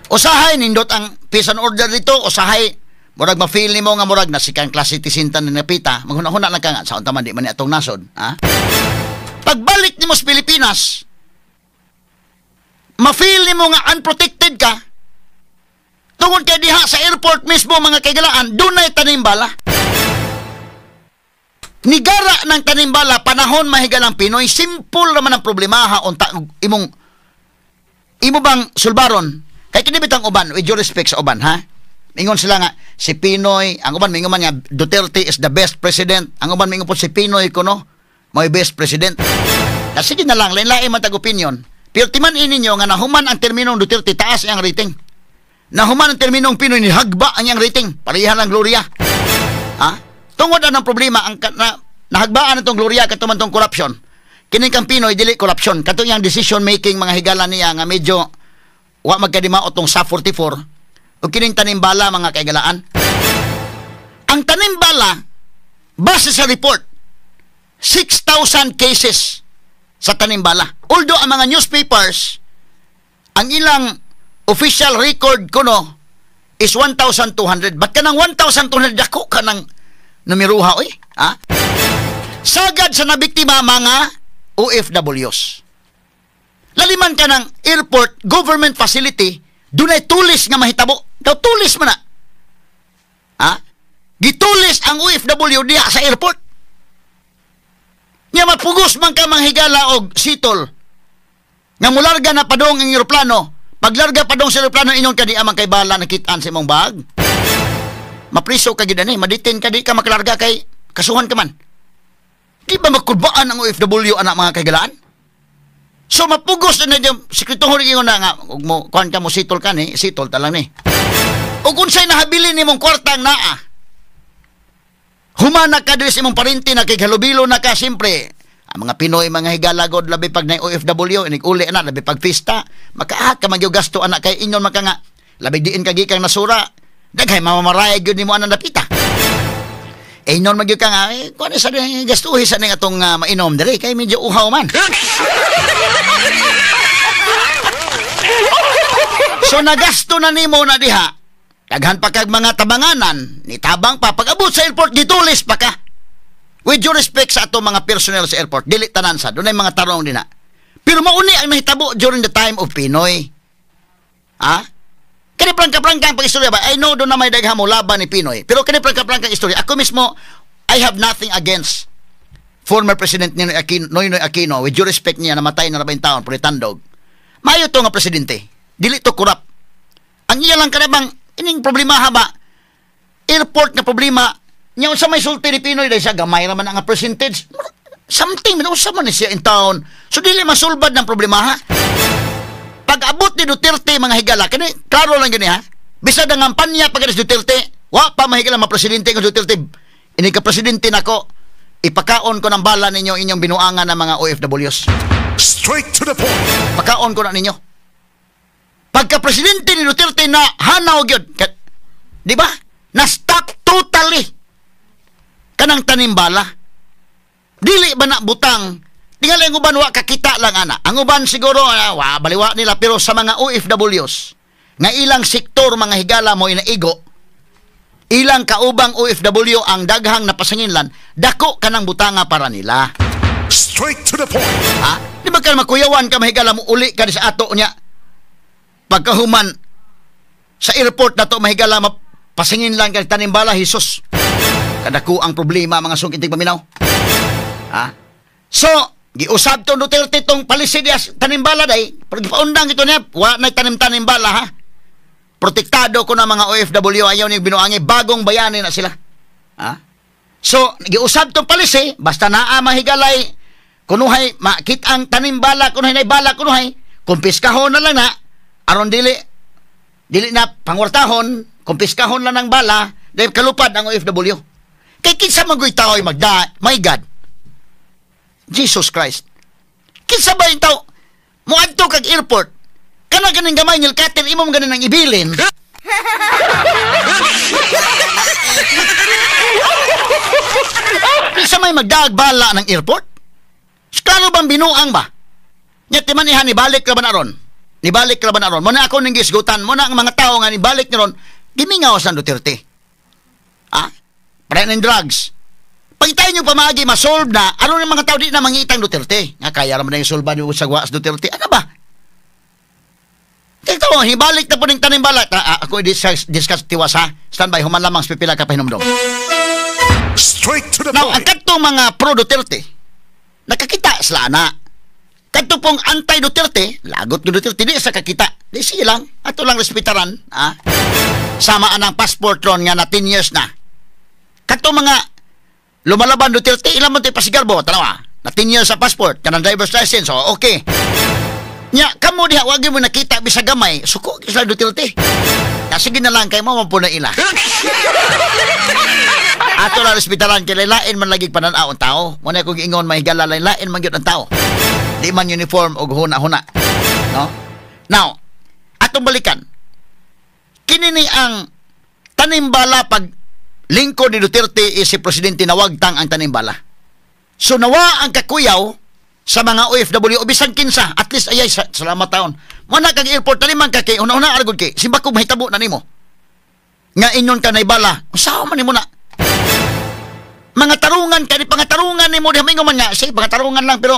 Usahay nindot ang peace and order dito, usahay murag ma-feel nimo nga murag na second class citizen ta na napita, maghuna-huna lang ka nga sa unta man di man ni atong nasod, ha. Pagbalik nimo sa Pilipinas, ma-feel nimo nga unprotected ka tungod kay diha sa airport mismo, mga kaigalaan, dunay tanimbala. Nigara ng tanimbala panahon, mahigalang, PNoy. Simple naman ang problema ha, unta imong imo bang sulbaron kay kini bitang uban, with due respect sa uban ha, mingon sila nga si PNoy, ang uban mingon man nga Duterte is the best president, ang uban mingon po si PNoy kuno may best president na. Sige na lang, lain-lain man tag opinion, pero timan-i ninyo nga nahuman ang terminong Duterte, taas ang rating. Nahuman ang terminong PNoy, ni hagba ang iyang rating. Pareha lang gloria ha. Tungod ang problema ang na, nahagbaan itong gloria kato man tong corruption. Kining kang PNoy dili corruption, katong iyang decision making, mga higala, niya nga medyo wa magkadimao tong sa 44 ug kining tanimbala, mga kaigalaan. Ang tanimbala, base sa report, 6,000 cases sa tanimbala, although ang mga newspapers, ang ilang official record kuno is 1,200. Ba't ka ng 1,200? Dako ka ng numeruha, oy. Ha? Sagad sa nabiktima mga OFWs. Laliman ka ng airport, government facility, dunay tulis nga mahitabo. Daw tulis man na. Ha? Gitulis ang OFW diha sa airport. Nya mapugos man ka, manghigala, og sitol. Nga mularga na padong ang eroplano. Paglarga padong sa eroplano, ingon ka di amang kay bala nakitaan sa imong bag. Mapriso ka gid ani, ma-detain ka, di ka makalarga kay kasuhan ka man. Di ba magkulbaan ang OFW anak, mga kaigalaan? So mapugos na na sikretohon ingon na nga ug mo kuan ka, mo sitol ka ni, sitol ta lang ni. Ug unsay nahabilin nimong kwartang naa? Humana ka diri sa imong parinti, nakighalubilo na ka siyempre. Ang mga Pinoy, mga higala god, labi pag na OFW inig uli na, labi pag pista, makahat ka magyog gasto anak kay ingon man ka nga labi diin ka gikang nasura, daghay mamamarayag gyud nimo anang dapita. Eh, ingon magyud ka nga eh, kuan sa gastuhi sa ning atong mainom diri kay medyo uhaw man. So nagasto na nimo na diha. Daghan pa kag mga tabanganan, ni tabang pa pag-abot sa airport, gitulis pa ka. With due respect sa ato mga personnel sa airport, dili tanan sa, dunay mga tarong dinha. Pero mauni ang nahitabo during the time of PNoy. Ha? Kani prangka-prangka ang pag-istorya ba? I know doon na may daghan mo laban ni PNoy. Pero kani prangka-prangka ang istorya. Ako mismo, I have nothing against Former President Ninoy Aquino, Noynoy Aquino, with due respect niya, namatay na rabay taon, pero tandog. Maayo to nga presidente. Dili to corrupt. Ang iya lang kanabang ining problema ha ba? Airport nga problema nya, unsa may sulti ni PNoy dahil siya gamay ra man ang percentage. Something man usa man ni siya in town. So dili masulbad ng problema ha. Pag abot ni Duterte, mga higala, kini klaro lang gini ha. Bisag ang kampanya pag si Duterte, wa pa, mahigala, ma-presidente ng Duterte. Ini ka presidente nako, ipakaon ko ng bala ninyo inyong binuangan ng mga OFWs. Straight to the point. Pakaon ko na ninyo. Pagka presidente ni Duterte na hanaw gyud, di ba? Na stop totally kanang tanimbala. Dili ba na butang? Tingali ang uban wa kakita lang ana. Ang uban siguro wa baliwa nila, pero sa mga OFWs nga ilang sektor, mga higala, mo inaigo, ilang kaubang OFW ang daghang napasanginlan, dako kanang butanga para nila. Straight to the point. Ha? Di ba ka makuyawan ka, mahigala, mo uli ka di sa ato niya? Pagkahuman sa airport na to, mahigala, mapasingin lang kay tanimbala, Jesus. Kadako ang problema, mga sungkiting paminaw. Ha? So, giusab tong Duterte tong policy diya tanimbala day, pero gipaundang ito niya, wa na tanim-tanim bala ha. Protektado ko na mga OFW, ayaw ni binuangi, bagong bayani na sila. Ha? So, giusab tong policy, basta naa, mahigalay, kunuhay makit ang tanimbala, kunuhay na bala, kunuhay, kumpiskahon na lang na, aron dili, dili na pangwartahon, kumpiskahon lang ng bala, dahil kalupad ang OFW. Kay kinsa man go'y tao ay magda, my God. Jesus Christ. Kinsa ba yung tao, muadto kag airport, kana ganing gamay nail cutter, imo man ganin ang ibilin. Kinsa may magdaag bala ng airport? Klaro bang binuang ba? Nya timan iha, nibalik ra ba na ron? Nibalik ra ba na ron? Muna ako ning gisgutan, muna ang mga tao nga nibalik ni ron, gimingaw sa Duterte. Ha? Pare ng drugs. Pag tayo nyo pamagi, masolve na, ano ng mga tao di na mangitang Duterte? Nga kaya raman na yung solve ni sa sa Duterte. Ano ba? Kaya ito, hibalik na po ng tanimbala. Ako i-discuss discuss tiwas ha. Stand by, human lamang sa pipila ka pahinumdom. Straight to the Now, ang point. kadtong mga pro-Duterte, nakakita sila na. Kadto pong anti-Duterte, lagot ng Duterte, di sa kakita. Di sige lang, ato lang respetaran. Ha? Sama ang passport ron nga na 10 years na. Kadto mga lumalaban Duterte, ilan mo ito pasigarbo? Tanawa, na 10 years sa passport, kanang driver's license, oh, okay. Nya, kamo diha, wag mo nakita bisa gamay, suko sila Duterte. Ya, sige na lang, kay mo man po na ila. Ato lang respetaran, kay lain man lagi pananaw ang tao. Muna kong ingon, mahigala, lain man gyud ang tao. Di man uniform og huna-huna. No? Now, atong balikan. Kini ni ang tanimbala pag lingkod ni Duterte is si presidente, nawagtang ang tanimbala. So nawa ang kakuyaw sa mga OFW o bisan kinsa, at least ayay salamat taon. Mo na kag airport taniman ka kay una-una aragod kay simba ko mahitabo na nimo. Nga ingon ka naibala, usaha man nimo na. Mga tarungan kani pangatarungan nimo diha mingon man nga say pangatarungan lang, pero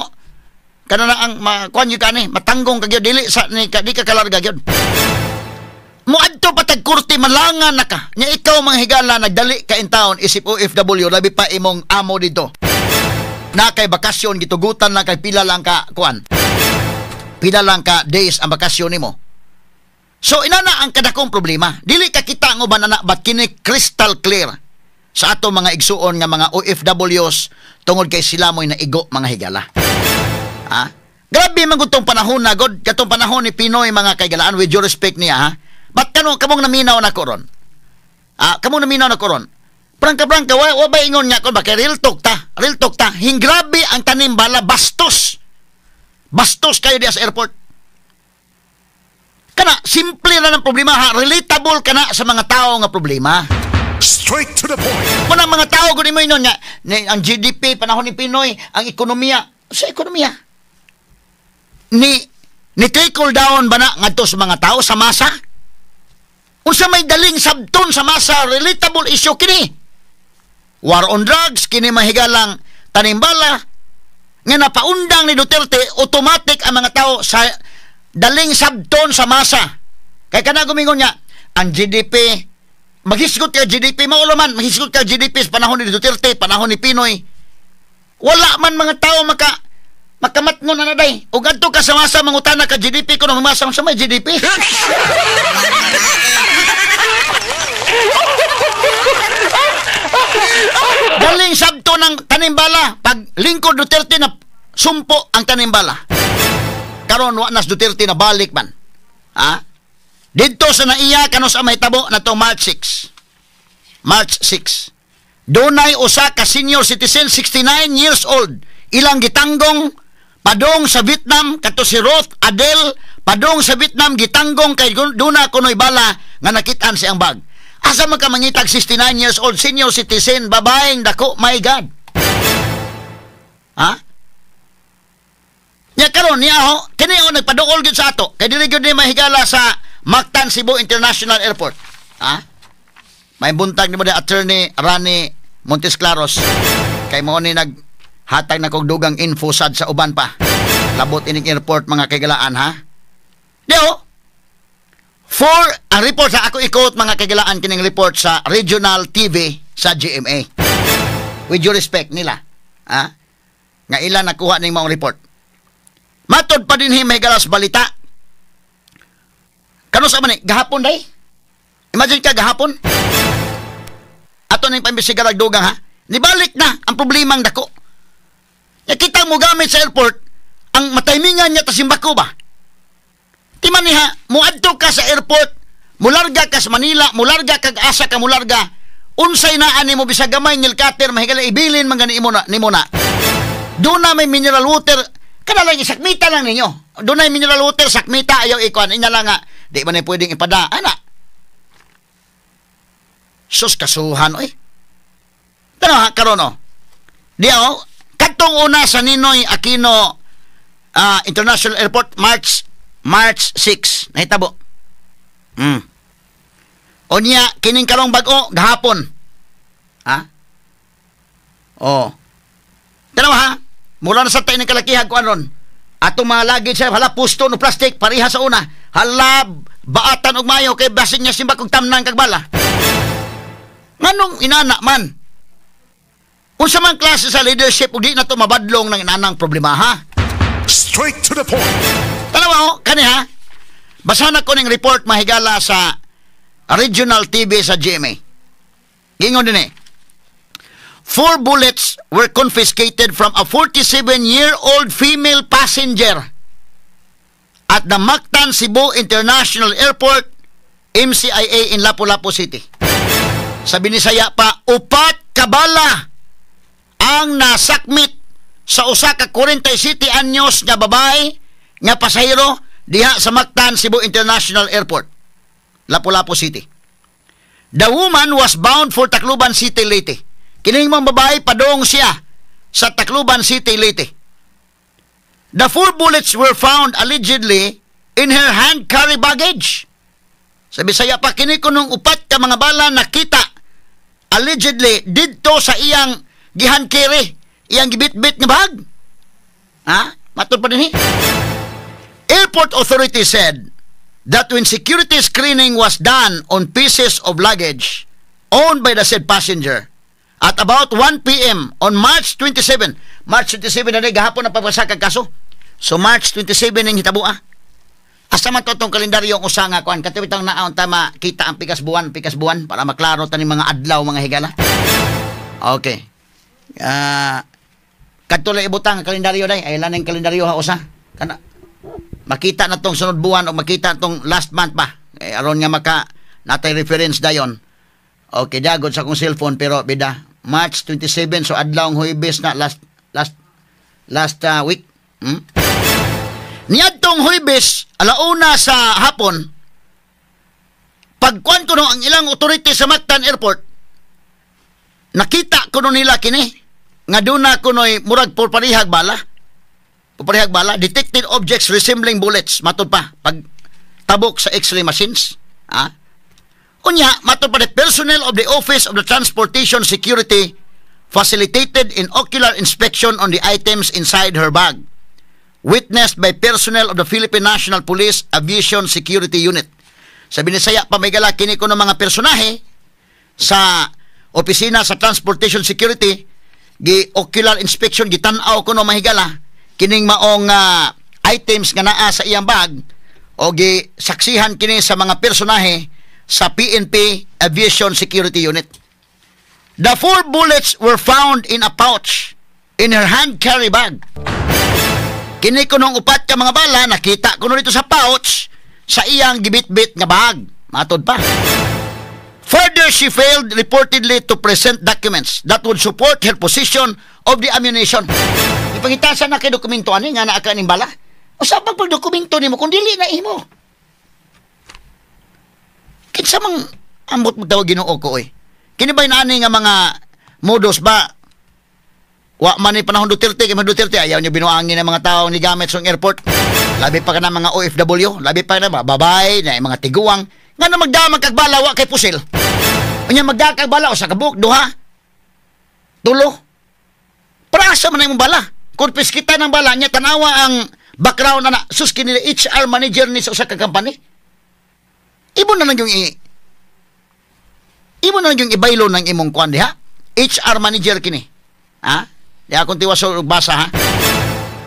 kana na ang makuan gyud kani matanggong ka gyud, dili sa ni ka, di ka kalarga gyud. Moadto pa tag korte, malangan na ka. Nya ikaw, mga higala, nagdali ka in town isip OFW, labi pa imong amo dito. Na kay bakasyon, gitugutan lang kay pila lang ka kuan. Pila lang ka days ang bakasyon nimo. So inana ang kadakong problema. Dili ka kita ang uban ana, but kini crystal clear sa ato mga igsuon nga mga OFWs tungod kay sila mo'y naigo, mga higala. Ha? Grabe man gud tong panahon na god, katong panahon ni PNoy, mga kaigalaan, with due respect niya ha. But kano kamong naminaw na ko ron? Ah, kamong naminaw na ko ron. Prangka prangka wa, wa ba ingon nga kon ba kay real talk ta. Real talk ta. Hinggrabe ang tanimbala, bastos. Bastos kayo diya sa airport. Kana simple na ng problema ha, relatable kana sa mga tao nga problema. Straight to the point. Muna mga tao gud mo ingon nga ni, ang GDP panahon ni PNoy, ang ekonomiya, sa ekonomiya. Ni trickle down ba na ngadto sa mga tao sa masa? Unsa may daling sabton sa masa, relatable issue kini. War on drugs kini, mahigalang, tanimbala nga napaundang ni Duterte, automatic ang mga tao sa daling sabton sa masa. Kay kana gumingon niya, ang GDP, maghisgot ka GDP, maulo man, maghisgot ka GDP sa panahon ni Duterte, panahon ni PNoy. Wala man mga tao makamatngon na na day. O gadto ka sa masa mangutana ka GDP kuno masa sa may GDP. Galing sabto ng tanimbala pag lingkod Duterte na sumpo ang tanimbala. Karon wa nas Duterte na balik man. Ha? Didto sa naiya kano sa mahitabo na to March 6. March 6. Dunay usa ka senior citizen, 69 years old, ilang gitanggong padong sa Vietnam kato si Ruth Adele, padong sa Vietnam gitanggong kay duna kunoy bala nga nakit-an siyang bag. Asa man ka mangitag 69 years old senior citizen, babaeng dako, my God. Ha? Nya karon niya ho, kini ho nagpaduol gyud sa ato kay dili gyud ni mahigala sa Mactan Cebu International Airport. Ha? May buntag nimo di Attorney Rani Montesclaros kay mao ni nag hatag na kog dugang info sad sa uban pa. Labot ining airport mga kaigalaan ha. Dio. For ang report sa ako i-quote mga kaigalaan kining report sa Regional TV sa GMA. With due respect nila, ha? Nga ila nakuha ning maong report. Matod pa din may galas balita. Kano sa man ni gahapon day? Imagine ka gahapon. Ato ning pambisigarag dugang ha. Nibalik na ang problemang dako. Nakita mo gamit sa airport, ang mataymingan niya ta simbako ba? Di man niya, muadto ka sa airport, mularga ka sa Manila, mularga kag asa ka mularga, unsay naa nimo bisag gamay nilkater, mahigala ibilin man gani imo na, nimo na. Doon na may mineral water, kada lang isakmita lang ninyo. Doon na may mineral water, sakmita, ayaw ikuan, ina lang nga, di ba na pwedeng ipada, ana. Sus, kasuhan, oy. Tanaw ha, karon o. Di o, katong una sa Ninoy Aquino International Airport, March 6. Nahitabo. O niya, kining karong bag-o, gahapon. Ha? O. Tanaw ha, mula na sa tayo ng kalakihag ko anon. Atong mga lagi siya, hala, pusto no plastic, pareha sa una. Hala, baatan og mayo, kay basin niya simba kong tamnan kag bala. Nganong inana man? Unsa man klase sa leadership ug di na to mabadlong ng inanang problema ha? Straight to the point. Tanaw ho, kani ha? Basahan ko ning report mahigala sa Regional TV sa GMA. Gingon din eh. 4 bullets were confiscated from a 47-year-old female passenger at the Mactan Cebu International Airport, MCIA in Lapu-Lapu City. Sa Binisaya pa, 4 kabala ang nasakmit sa usa ka 47 anyos nga babae nga pasahero diha sa Mactan Cebu International Airport, Lapu-Lapu City. The woman was bound for Tacloban City, Leyte. Kining mga babae padong siya sa Tacloban City, Leyte. The 4 bullets were found allegedly in her hand carry baggage. Sa Bisaya pa, kini kunong 4 ka mga bala nakita allegedly didto sa iyang gihan carry, iyang gibitbit nga bag. Ha? Matod pa din eh. Airport authority said that when security screening was done on pieces of luggage owned by the said passenger at about 1 p.m. on March 27, March 27 na rin, gahapon na pagpasakag kaso. So March 27 ang hitabo ah. Asa man to tong kalendaryo ang usa nga kuan katawitang naon tama kita ang pikas buwan para maklaro tani mga adlaw mga higala. Okay. Kadto lang ibutang ang kalendaryo day, ay lang ang kalendaryo ha usa. Kana makita na tong sunod buwan o makita tong last month ba. Eh, aron nga maka natay reference dayon. Okay, dagod sa akong cellphone pero bida March 27, so adlaw ang Huwebes na last last last week. Niadtong Huwebes alauna sa hapon, pagkuan ko no ang ilang authority sa Mactan Airport, nakita ko no nila kini nga duna kunoy murag purparihag bala. Purparihag bala, detected objects resembling bullets, matod pa pag tabok sa X-ray machines. Ha? Unya, matod pa the personnel of the Office of the Transportation Security facilitated in ocular inspection on the items inside her bag, witnessed by personnel of the Philippine National Police Aviation Security Unit. Sa Binisaya pa may gala kini ko ng mga personahe sa opisina sa Transportation Security Gi ocular inspection, gitan-aw kuno, mahigala, kining maong items nga naa sa iyang bag o gi saksihan kini sa mga personahe sa PNP Aviation Security Unit. The four bullets were found in a pouch in her hand carry bag. Kini kunong upat ka mga bala nakita kuno dito sa pouch sa iyang gibitbit nga bag. Matod pa. Further, she failed reportedly to present documents that would support her possession of the ammunition. Ipangita sa na kay dokumento ani nga naa ka ning bala. Usa pag pagdokumento nimo kung dili na imo? Kinsa mang ambot mo tawag, Ginoo ko oy. Kini ba naani nga mga modus ba? Wa man ni panahon Duterte, kay man Duterte ayaw niya binuangin ang mga tao ni gamit sa airport. Labi pa kana mga OFW, labi pa na ba babae, na mga tiguang nga na magdamag kag bala wa kay pusil. Unya magdamag kag bala usa ka buok, duha. Tulo. Para asa man imong bala? Kung kita ng bala niya, tanawa ang background na, sus, kini HR manager ni sa usa ka company. Imo na lang yung ibaylo ng imong kuan diha. HR manager kini. Ha? Di akong tiwas og basa ha.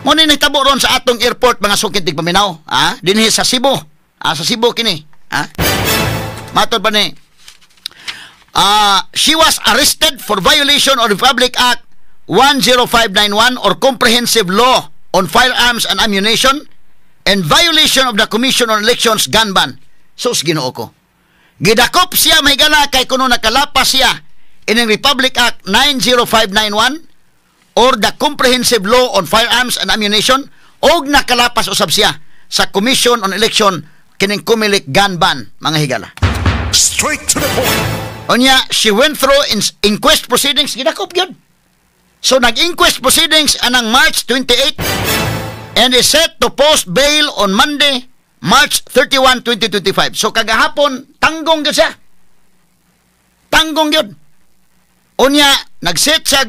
Mo ni nahitabo ron sa atong airport, mga suking tigpaminaw, ha? Dinhi sa Cebu. Ah, sa Cebu kini, ha? Matod pa ni, she was arrested for violation of Republic Act 10591 or Comprehensive Law on Firearms and Ammunition and violation of the Commission on Elections gun ban. Sus, Ginoo ko. Gidakop siya, mahigala, kay kuno nakalapas siya ining Republic Act 90591 or the Comprehensive Law on Firearms and Ammunition og nakalapas usab siya sa Commission on Election kining COMELEC gun ban, mga higala. Straight to the point. Unya, she went through inquest proceedings, gidakop gyud. So nag-inquest proceedings anang March 28 and is set to post bail on Monday, March 31, 2025. So kagahapon, tanggong gyud siya. Tanggong gyud. Unya, nag-set siya,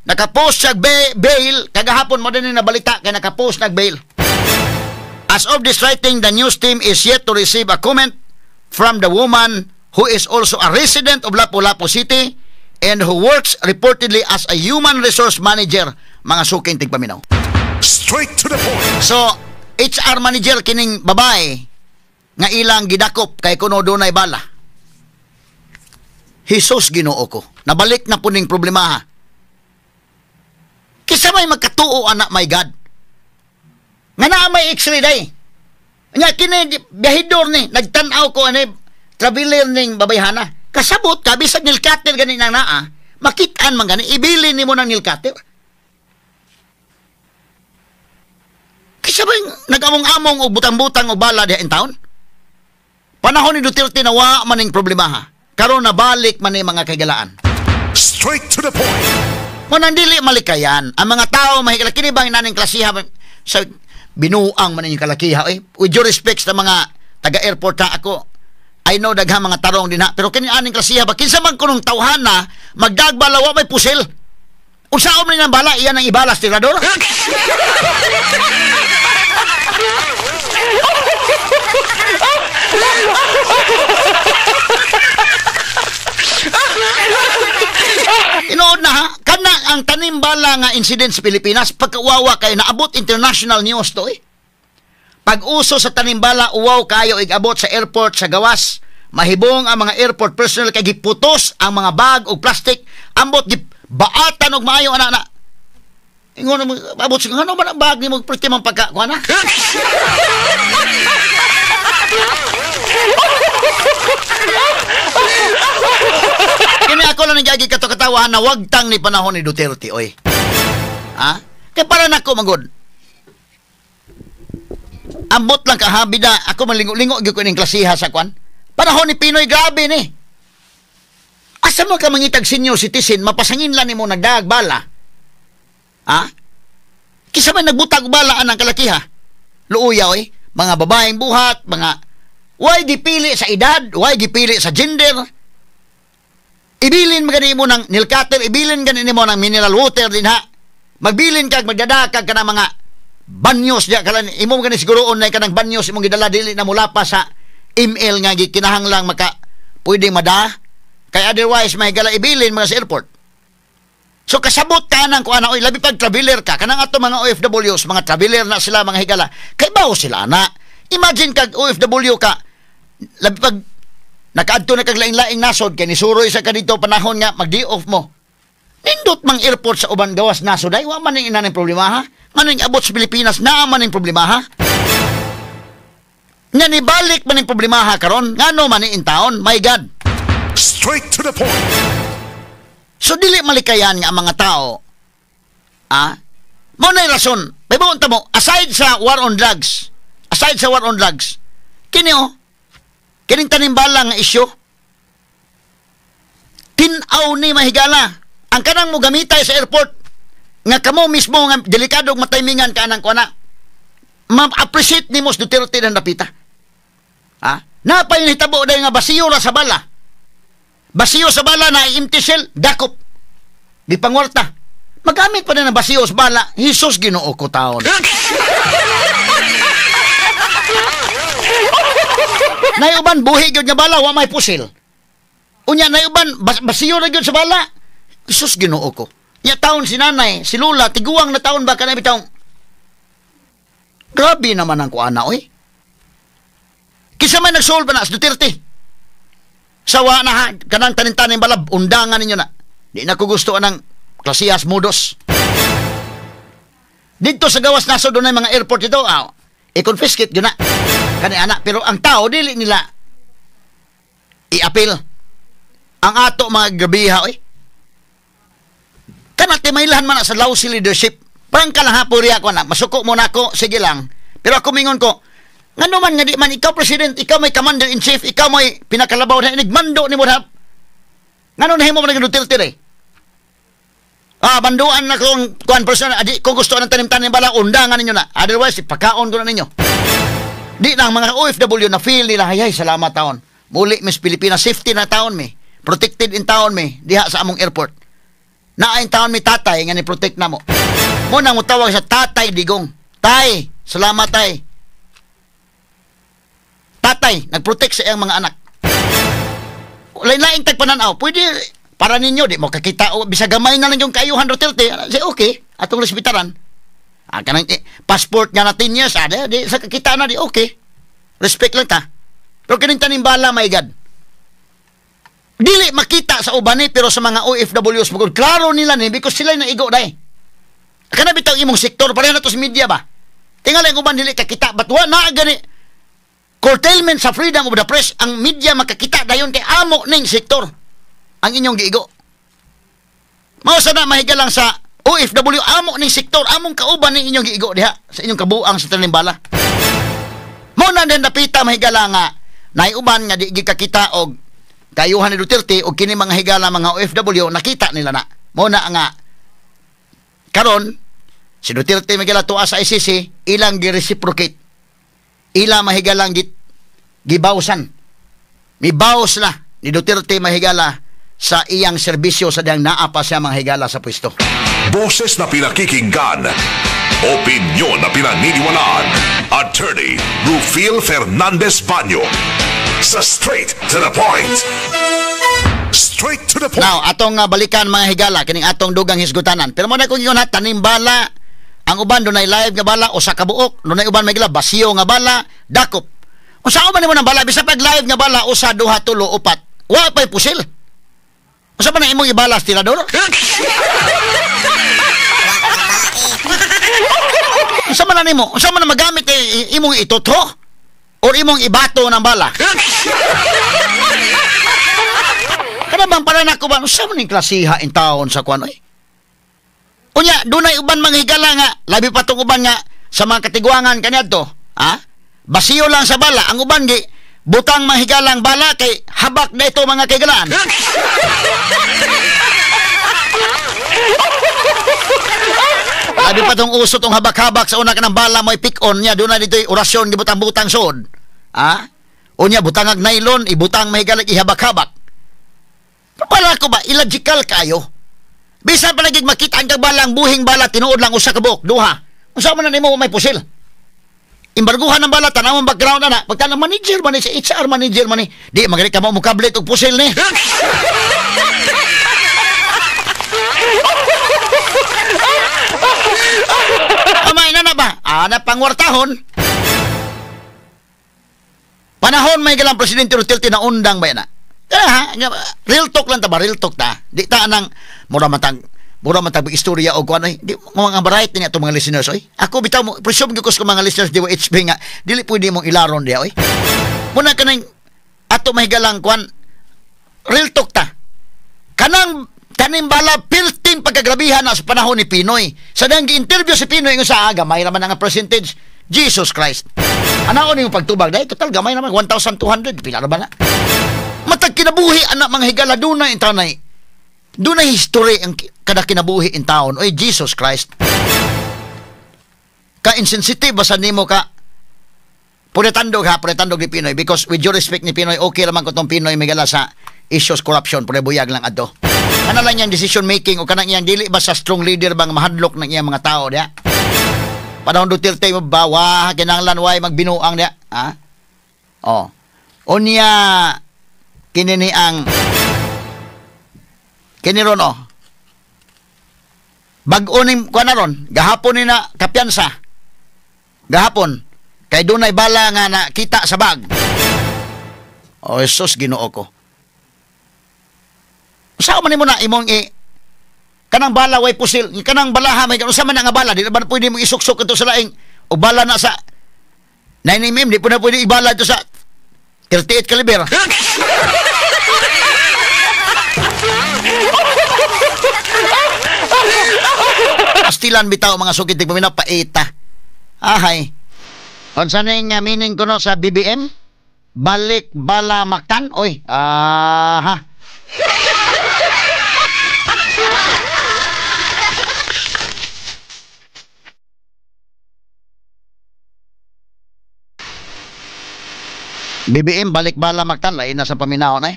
nakapost siya bail, kagahapon mo din nabalita kay nakapost nag bail. As of this writing, the news team is yet to receive a comment from the woman who is also a resident of Lapu-Lapu City and who works reportedly as a human resource manager, mga suking tigpaminaw. Straight to the point. So, HR manager kining babae nga ilang gidakop kay kuno dunay bala. Jesus, Ginoo ko. Nabalik na po ning problema ha. Kisa may magkatuo anak, my God. Nga naa may x-ray day. Nya kini biyahidor ni nagtan-aw ko ani traveler ning babayhana. Kasabot ka bisag nail cutter gani nang naa, makitaan man gani ibilin nimo ng nail cutter. Kisa ba nag-among-among og butang-butang og bala diha in town? Panahon ni Duterte na wa man ning problema ha. Karon nabalik man ni, mga kaigalaan. Straight to the point. Mo nang dili malikayan ang mga tao, mahigala, kini bang naning klasiha sa binuang man inyong kalakiha eh. With due respect sa mga taga-airport ha, ako I know daghang mga tarong din ha, pero kini aning klasiha ba, kinsa man kunong tawhana magdagbala wa may pusil? Unsaon man ang bala, iyan ang ibala sa tirador? Inood na ha, kana ang tanim bala nga incident sa Pilipinas, pagkawawa kay naabot international news to eh. Pag-uso sa tanimbala, uwaw kayo igabot sa airport sa gawas. Mahibong ang mga airport personnel kay giputos ang mga bag og plastic, ambot gibaatan og maayo ana na. Ingon mo abot sa ngano man ang bag nimo perti man pagka kuan na. Kini ako lang nagagi kato katawahan na wagtang ni panahon ni Duterte oy. Ha? Kay para nako magod. Ambot lang ka ha, bida ako malingo-lingo gyud ko ning klasiha sa kwan. Panahon ni Pinoy grabe ni. Asa mo ka mangitag senior citizen mapasangin lang nimo nagdaag bala? Ha? Kisa man nagbutag bala anang kalakiha? Luuya oy, mga babaeng buhat, mga why gipili sa edad, why gipili sa gender? Ibilin man gani mo ng nail cutter, ibilin gani nimo ng mineral water din ha. Magbilin kag magdadakag ka ng mga banyos diya kalan imo gani siguroon na kanang banyos imong gidala dili na mulapa sa ML nga gikinahanglang maka pwede mada kay otherwise may gala ibilin mga sa airport. So kasabot ka nang kuana, oy, labi pag traveler ka, kanang ato mga OFWs, mga traveler na sila mga higala, kay bawo sila na. Imagine kag OFW ka, labi pag nakaadto na kag laing-laing nasod kay nisuroy sa ka dito panahon nga mag-day off mo. Nindot mang airport sa uban gawas nasod ay wa man ning ina ning problema ha. Ngano abot sa Pilipinas naa man ning problema ha. Nga nibalik man ning problema ha karon, ngano man ni intaon, my God. Straight to the point. So dili malikayan nga ang mga tao. Ah, mao nay rason. May ta mo aside sa war on drugs. Aside sa war on drugs. Kini oh. Kining tanimbala nga isyu. Tin-aw ni mahigala. Ang kanang mo gamitay sa airport nga kamo mismo nga delikado og mataymingan ka anang kuana. Ma-appreciate nimo si Duterte ng napita. Ha? Napay nahitabo dahil nga basiyo ra sa bala. Basiyo sa bala na empty shell, dakop. Di pangwarta. Magamit pa na ng basiyo sa bala. Jesus Ginoo ko taon. Naiuban buhi gyud nga bala, wa may pusil. Unya naiuban basiyo ra gyud sa bala. Jesus Ginoo ko. Nya taon si nanay, si Lula, tiguang na taon ba kanay bitawng. Grabe naman ang kuana oy. Kinsa may nagsolve na si Duterte? Sawa na ha, kanang tanin-tanin balab, undangan ninyo na. Di na ko gusto anang klasiyas modus. Dito sa gawas naso doon ay mga airport dito, i-confiscate yun na. Kani anak, pero ang tao, dili nila i-appeal. Ang ato mga gabiha, oy. Kana timaylahan man na sa lousy leadership. Parang kalahapuri ako na, masuko mo na ako, sige lang. Pero ako mingon ko, ngano man nga di man ikaw president, ikaw may commander in chief, ikaw may pinakalabaw na inigmando ni mo na. Ngano nahimo man ang Duterte re? Ah, banduan na kung kuan person adi kung gusto ng tanim-tanim bala undangan ninyo na. Otherwise ipakaon ko na ninyo. Di lang mga OFW na feel nila hay, hay salamat taon. Muli Miss Pilipinas safety na taon mi. Protected in taon mi diha sa among airport. Naa in taon mi tatay nga ni protect namo. Mo nang mutawag sa Tatay Digong. Tay, salamat tay. Tatay, nagprotect sa iyang mga anak. Lain-lain tag pananaw. Pwede, para ninyo, di mo kakita, o, bisag gamay na lang yung kaayuhan Duterte. Say, okay, atong respetaran. Ah, kanang, passport nga natin niya, sa, di, sa kakita na, di, okay. Respect lang ta. Pero kining tanimbala, my God. Dili makita sa uban ni, pero sa mga OFWs, magod, klaro nila ni, because sila naigo day. Kana bitaw imong sektor, pareha na to sa media ba? Tingala yung uban, dili kakita, but wa na gani, curtailment sa freedom of the press, ang media makakita dayon kay amo ning sektor ang inyong giigo. Mao sa na mahigalang sa OFW, amo ning sektor, among kauban ning inyong giigo diha sa inyong kabuang sa tanimbala. Mao na din napita mahigala nga naiuban nga di gikakita og kayuhan ni Duterte og kini mga higala mga OFW nakita nila na. Mao na nga karon si Duterte mahigala tuwa sa ICC ilang gi-reciprocate. Ila mahigalang gibawsan. Mibaws na ni Duterte mahigala sa iyang serbisyo sa diyang naa pa siya mga higala sa pwesto. Boses na pinakikinggan, opinyon na pinaniniwalaan. Attorney Rufil Fernandez Banyo sa Straight to the Point. Straight to the Point. Now, atong balikan mga higala kining atong dugang hisgutanan. Pero mo na kung ingon ha, tanimbala ang uban dunay live nga bala usa ka buok, dunay uban may gila basiyo nga bala, dakop. Unsa man nimo nang bala bisan pag live nga bala usa, duha, tulo, upat. Wa pay pusil. Unsa man ang imong ibala sa tirador? Unsa man nimo? Unsa man magamit imong itutho or imong ibato ng bala? Kana bang para nako ba unsa man ning klasiha in taon sa kuan oy? Unya, dunay uban mga higala nga, labi pa tong uban nga sa mga katiguangan kaniadto, ha? Basiyo lang sa bala, ang uban gi butang mga higalang bala kay habak na ito mga kaigalaan. Labi pa tong uso tong habak-habak sa una ka ng bala mo'y pick on niya, dunay dito'y orasyon gibutang-butang sod. Ha? Unya butang ag nylon, ibutang mahigalag ihabak-habak. Pala ko ba illogical kayo? Bisan pa nagig makita ang balang buhing bala tinuod lang usa ka buok duha. Unsa man na nimo may pusil? Imbarguhan ng bala tan-awon background ana. Pagka na manager man ni sa HR manager man ni, di magani ka mo mukablit og pusil ni. Amay na na ba? Ana pangwartahon. Panahon may galang Presidente Duterte na undang ba na? Ha, real talk lang ta ba? Real talk ta. Di ta nang mura matag istorya o kuan oy. Di mga bright niya itong mga listeners oy. Ako bitaw mo presume gyud ko sa mga listeners DYHB nga dili pwede mong ilaron diya oy. Muna kanang ato mahigalang kuan real talk ta. Kanang kaning bala pilting pagkagrabihan na sa panahon ni Pinoy. Sa dang gi-interview si Pinoy nga sa gamay raman ang percentage. Jesus Christ. Anaon niyong pagtubag dahil total gamay naman 1,200 pila ra ba na? Matag kinabuhi anak mga higala dunay intanay. Dunay history ang kada kinabuhi in taon. Oy Jesus Christ. Ka insensitive basta nimo ka. Puretandog ha, puretandog ni Pinoy because with due respect ni Pinoy, okay raman ko tong Pinoy may gala sa issues corruption, pure buyag lang adto. Ano lang iyang decision making o kanang iyang dili ba sa strong leader bang mahadlok ng iyang mga tao diya? Panahon Duterte mo ba wa kinahanglan way magbinuang diya? Ha? Oh. Unya kini ni ang kini ron oh. Bag-o ning kuan na ron, gahapon ni na kapyansa. Gahapon kay dunay bala nga nakita sa bag. Oh Jesus, Ginoo ko. Usa man nimo na imong kanang bala way pusil, kanang balaha may usa man nga bala, di na ba pwede mong isuksok ito sa laing o bala na sa 9mm, di po na pwede ibala ito sa 38 caliber. Pastilan bitaw mga sukit di paminaw paita. Ahay. Unsa ning meaning kuno sa BBM? Balik bala maktan oy. Aha. BBM balik bala maktan lain na sa paminaw na eh.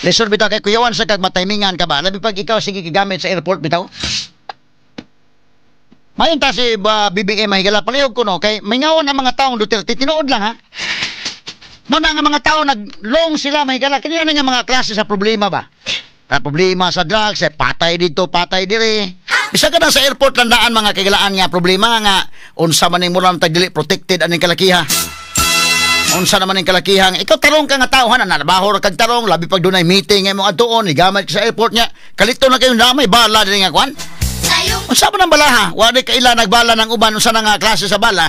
Lisod bitaw kay kuyawan sa kag mataymingan ka ba? Labi pag ikaw sige gigamit sa airport bitaw. Mayon ta si BBM mahigala palihog ko no kay mingawan ang mga taong Duterte tinuod lang ha. Muna nga mga tao naglong sila mahigala kini ano nga mga klase sa problema ba? Problema sa drugs, eh, patay dito, patay diri. Bisa ka na sa airport landaan mga kaigalaan nga problema nga unsa man ning murang tag dili protected aning kalakiha. Unsa naman ning kalakiha ikaw tarong ka nga tao ha nabahor kag tarong labi pag dunay meeting imong adtuon igamit ka sa airport nya kalito na kayo na may bala diri nga kwan. Unsa man ang balaha? Wa di kaila nagbala ng uban unsa na nga klase sa bala.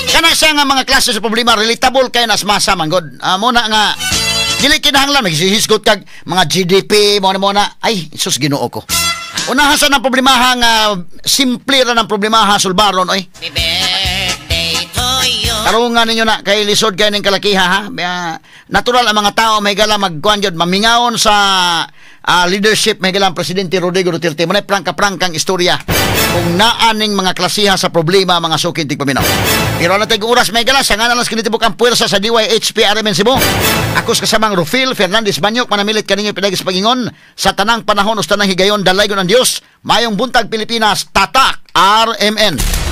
Kana siya nga mga klase sa problema relatable kay nas masa man god. Muna nga dili kinahanglan magsihisgot kag mga GDP mo na ay sus Ginoo ko. Unahan sa ng problemaha nga simple ra ng problemaha sulbaron oy. Tarungan ninyo na kay lisod kay ning kalakiha ha. Natural ang mga tao may gala magkuan jud mamingaon sa leadership may gala ang Presidente Rodrigo Duterte. Munay prangka-prangkang istorya kung naaning mga klasiha sa problema mga sukin tigpaminaw. Pero na tayong oras may gala sa nga nalang kinitibok ang puwersa sa DYHP RMN Cebu. Ako sa kasamang Rufil Fernandez Banyok manamilit kaninyo pinagis pagingon sa tanang panahon o sa tanang higayon dalaygon ang Dios. Mayong buntag Pilipinas, tatak RMN.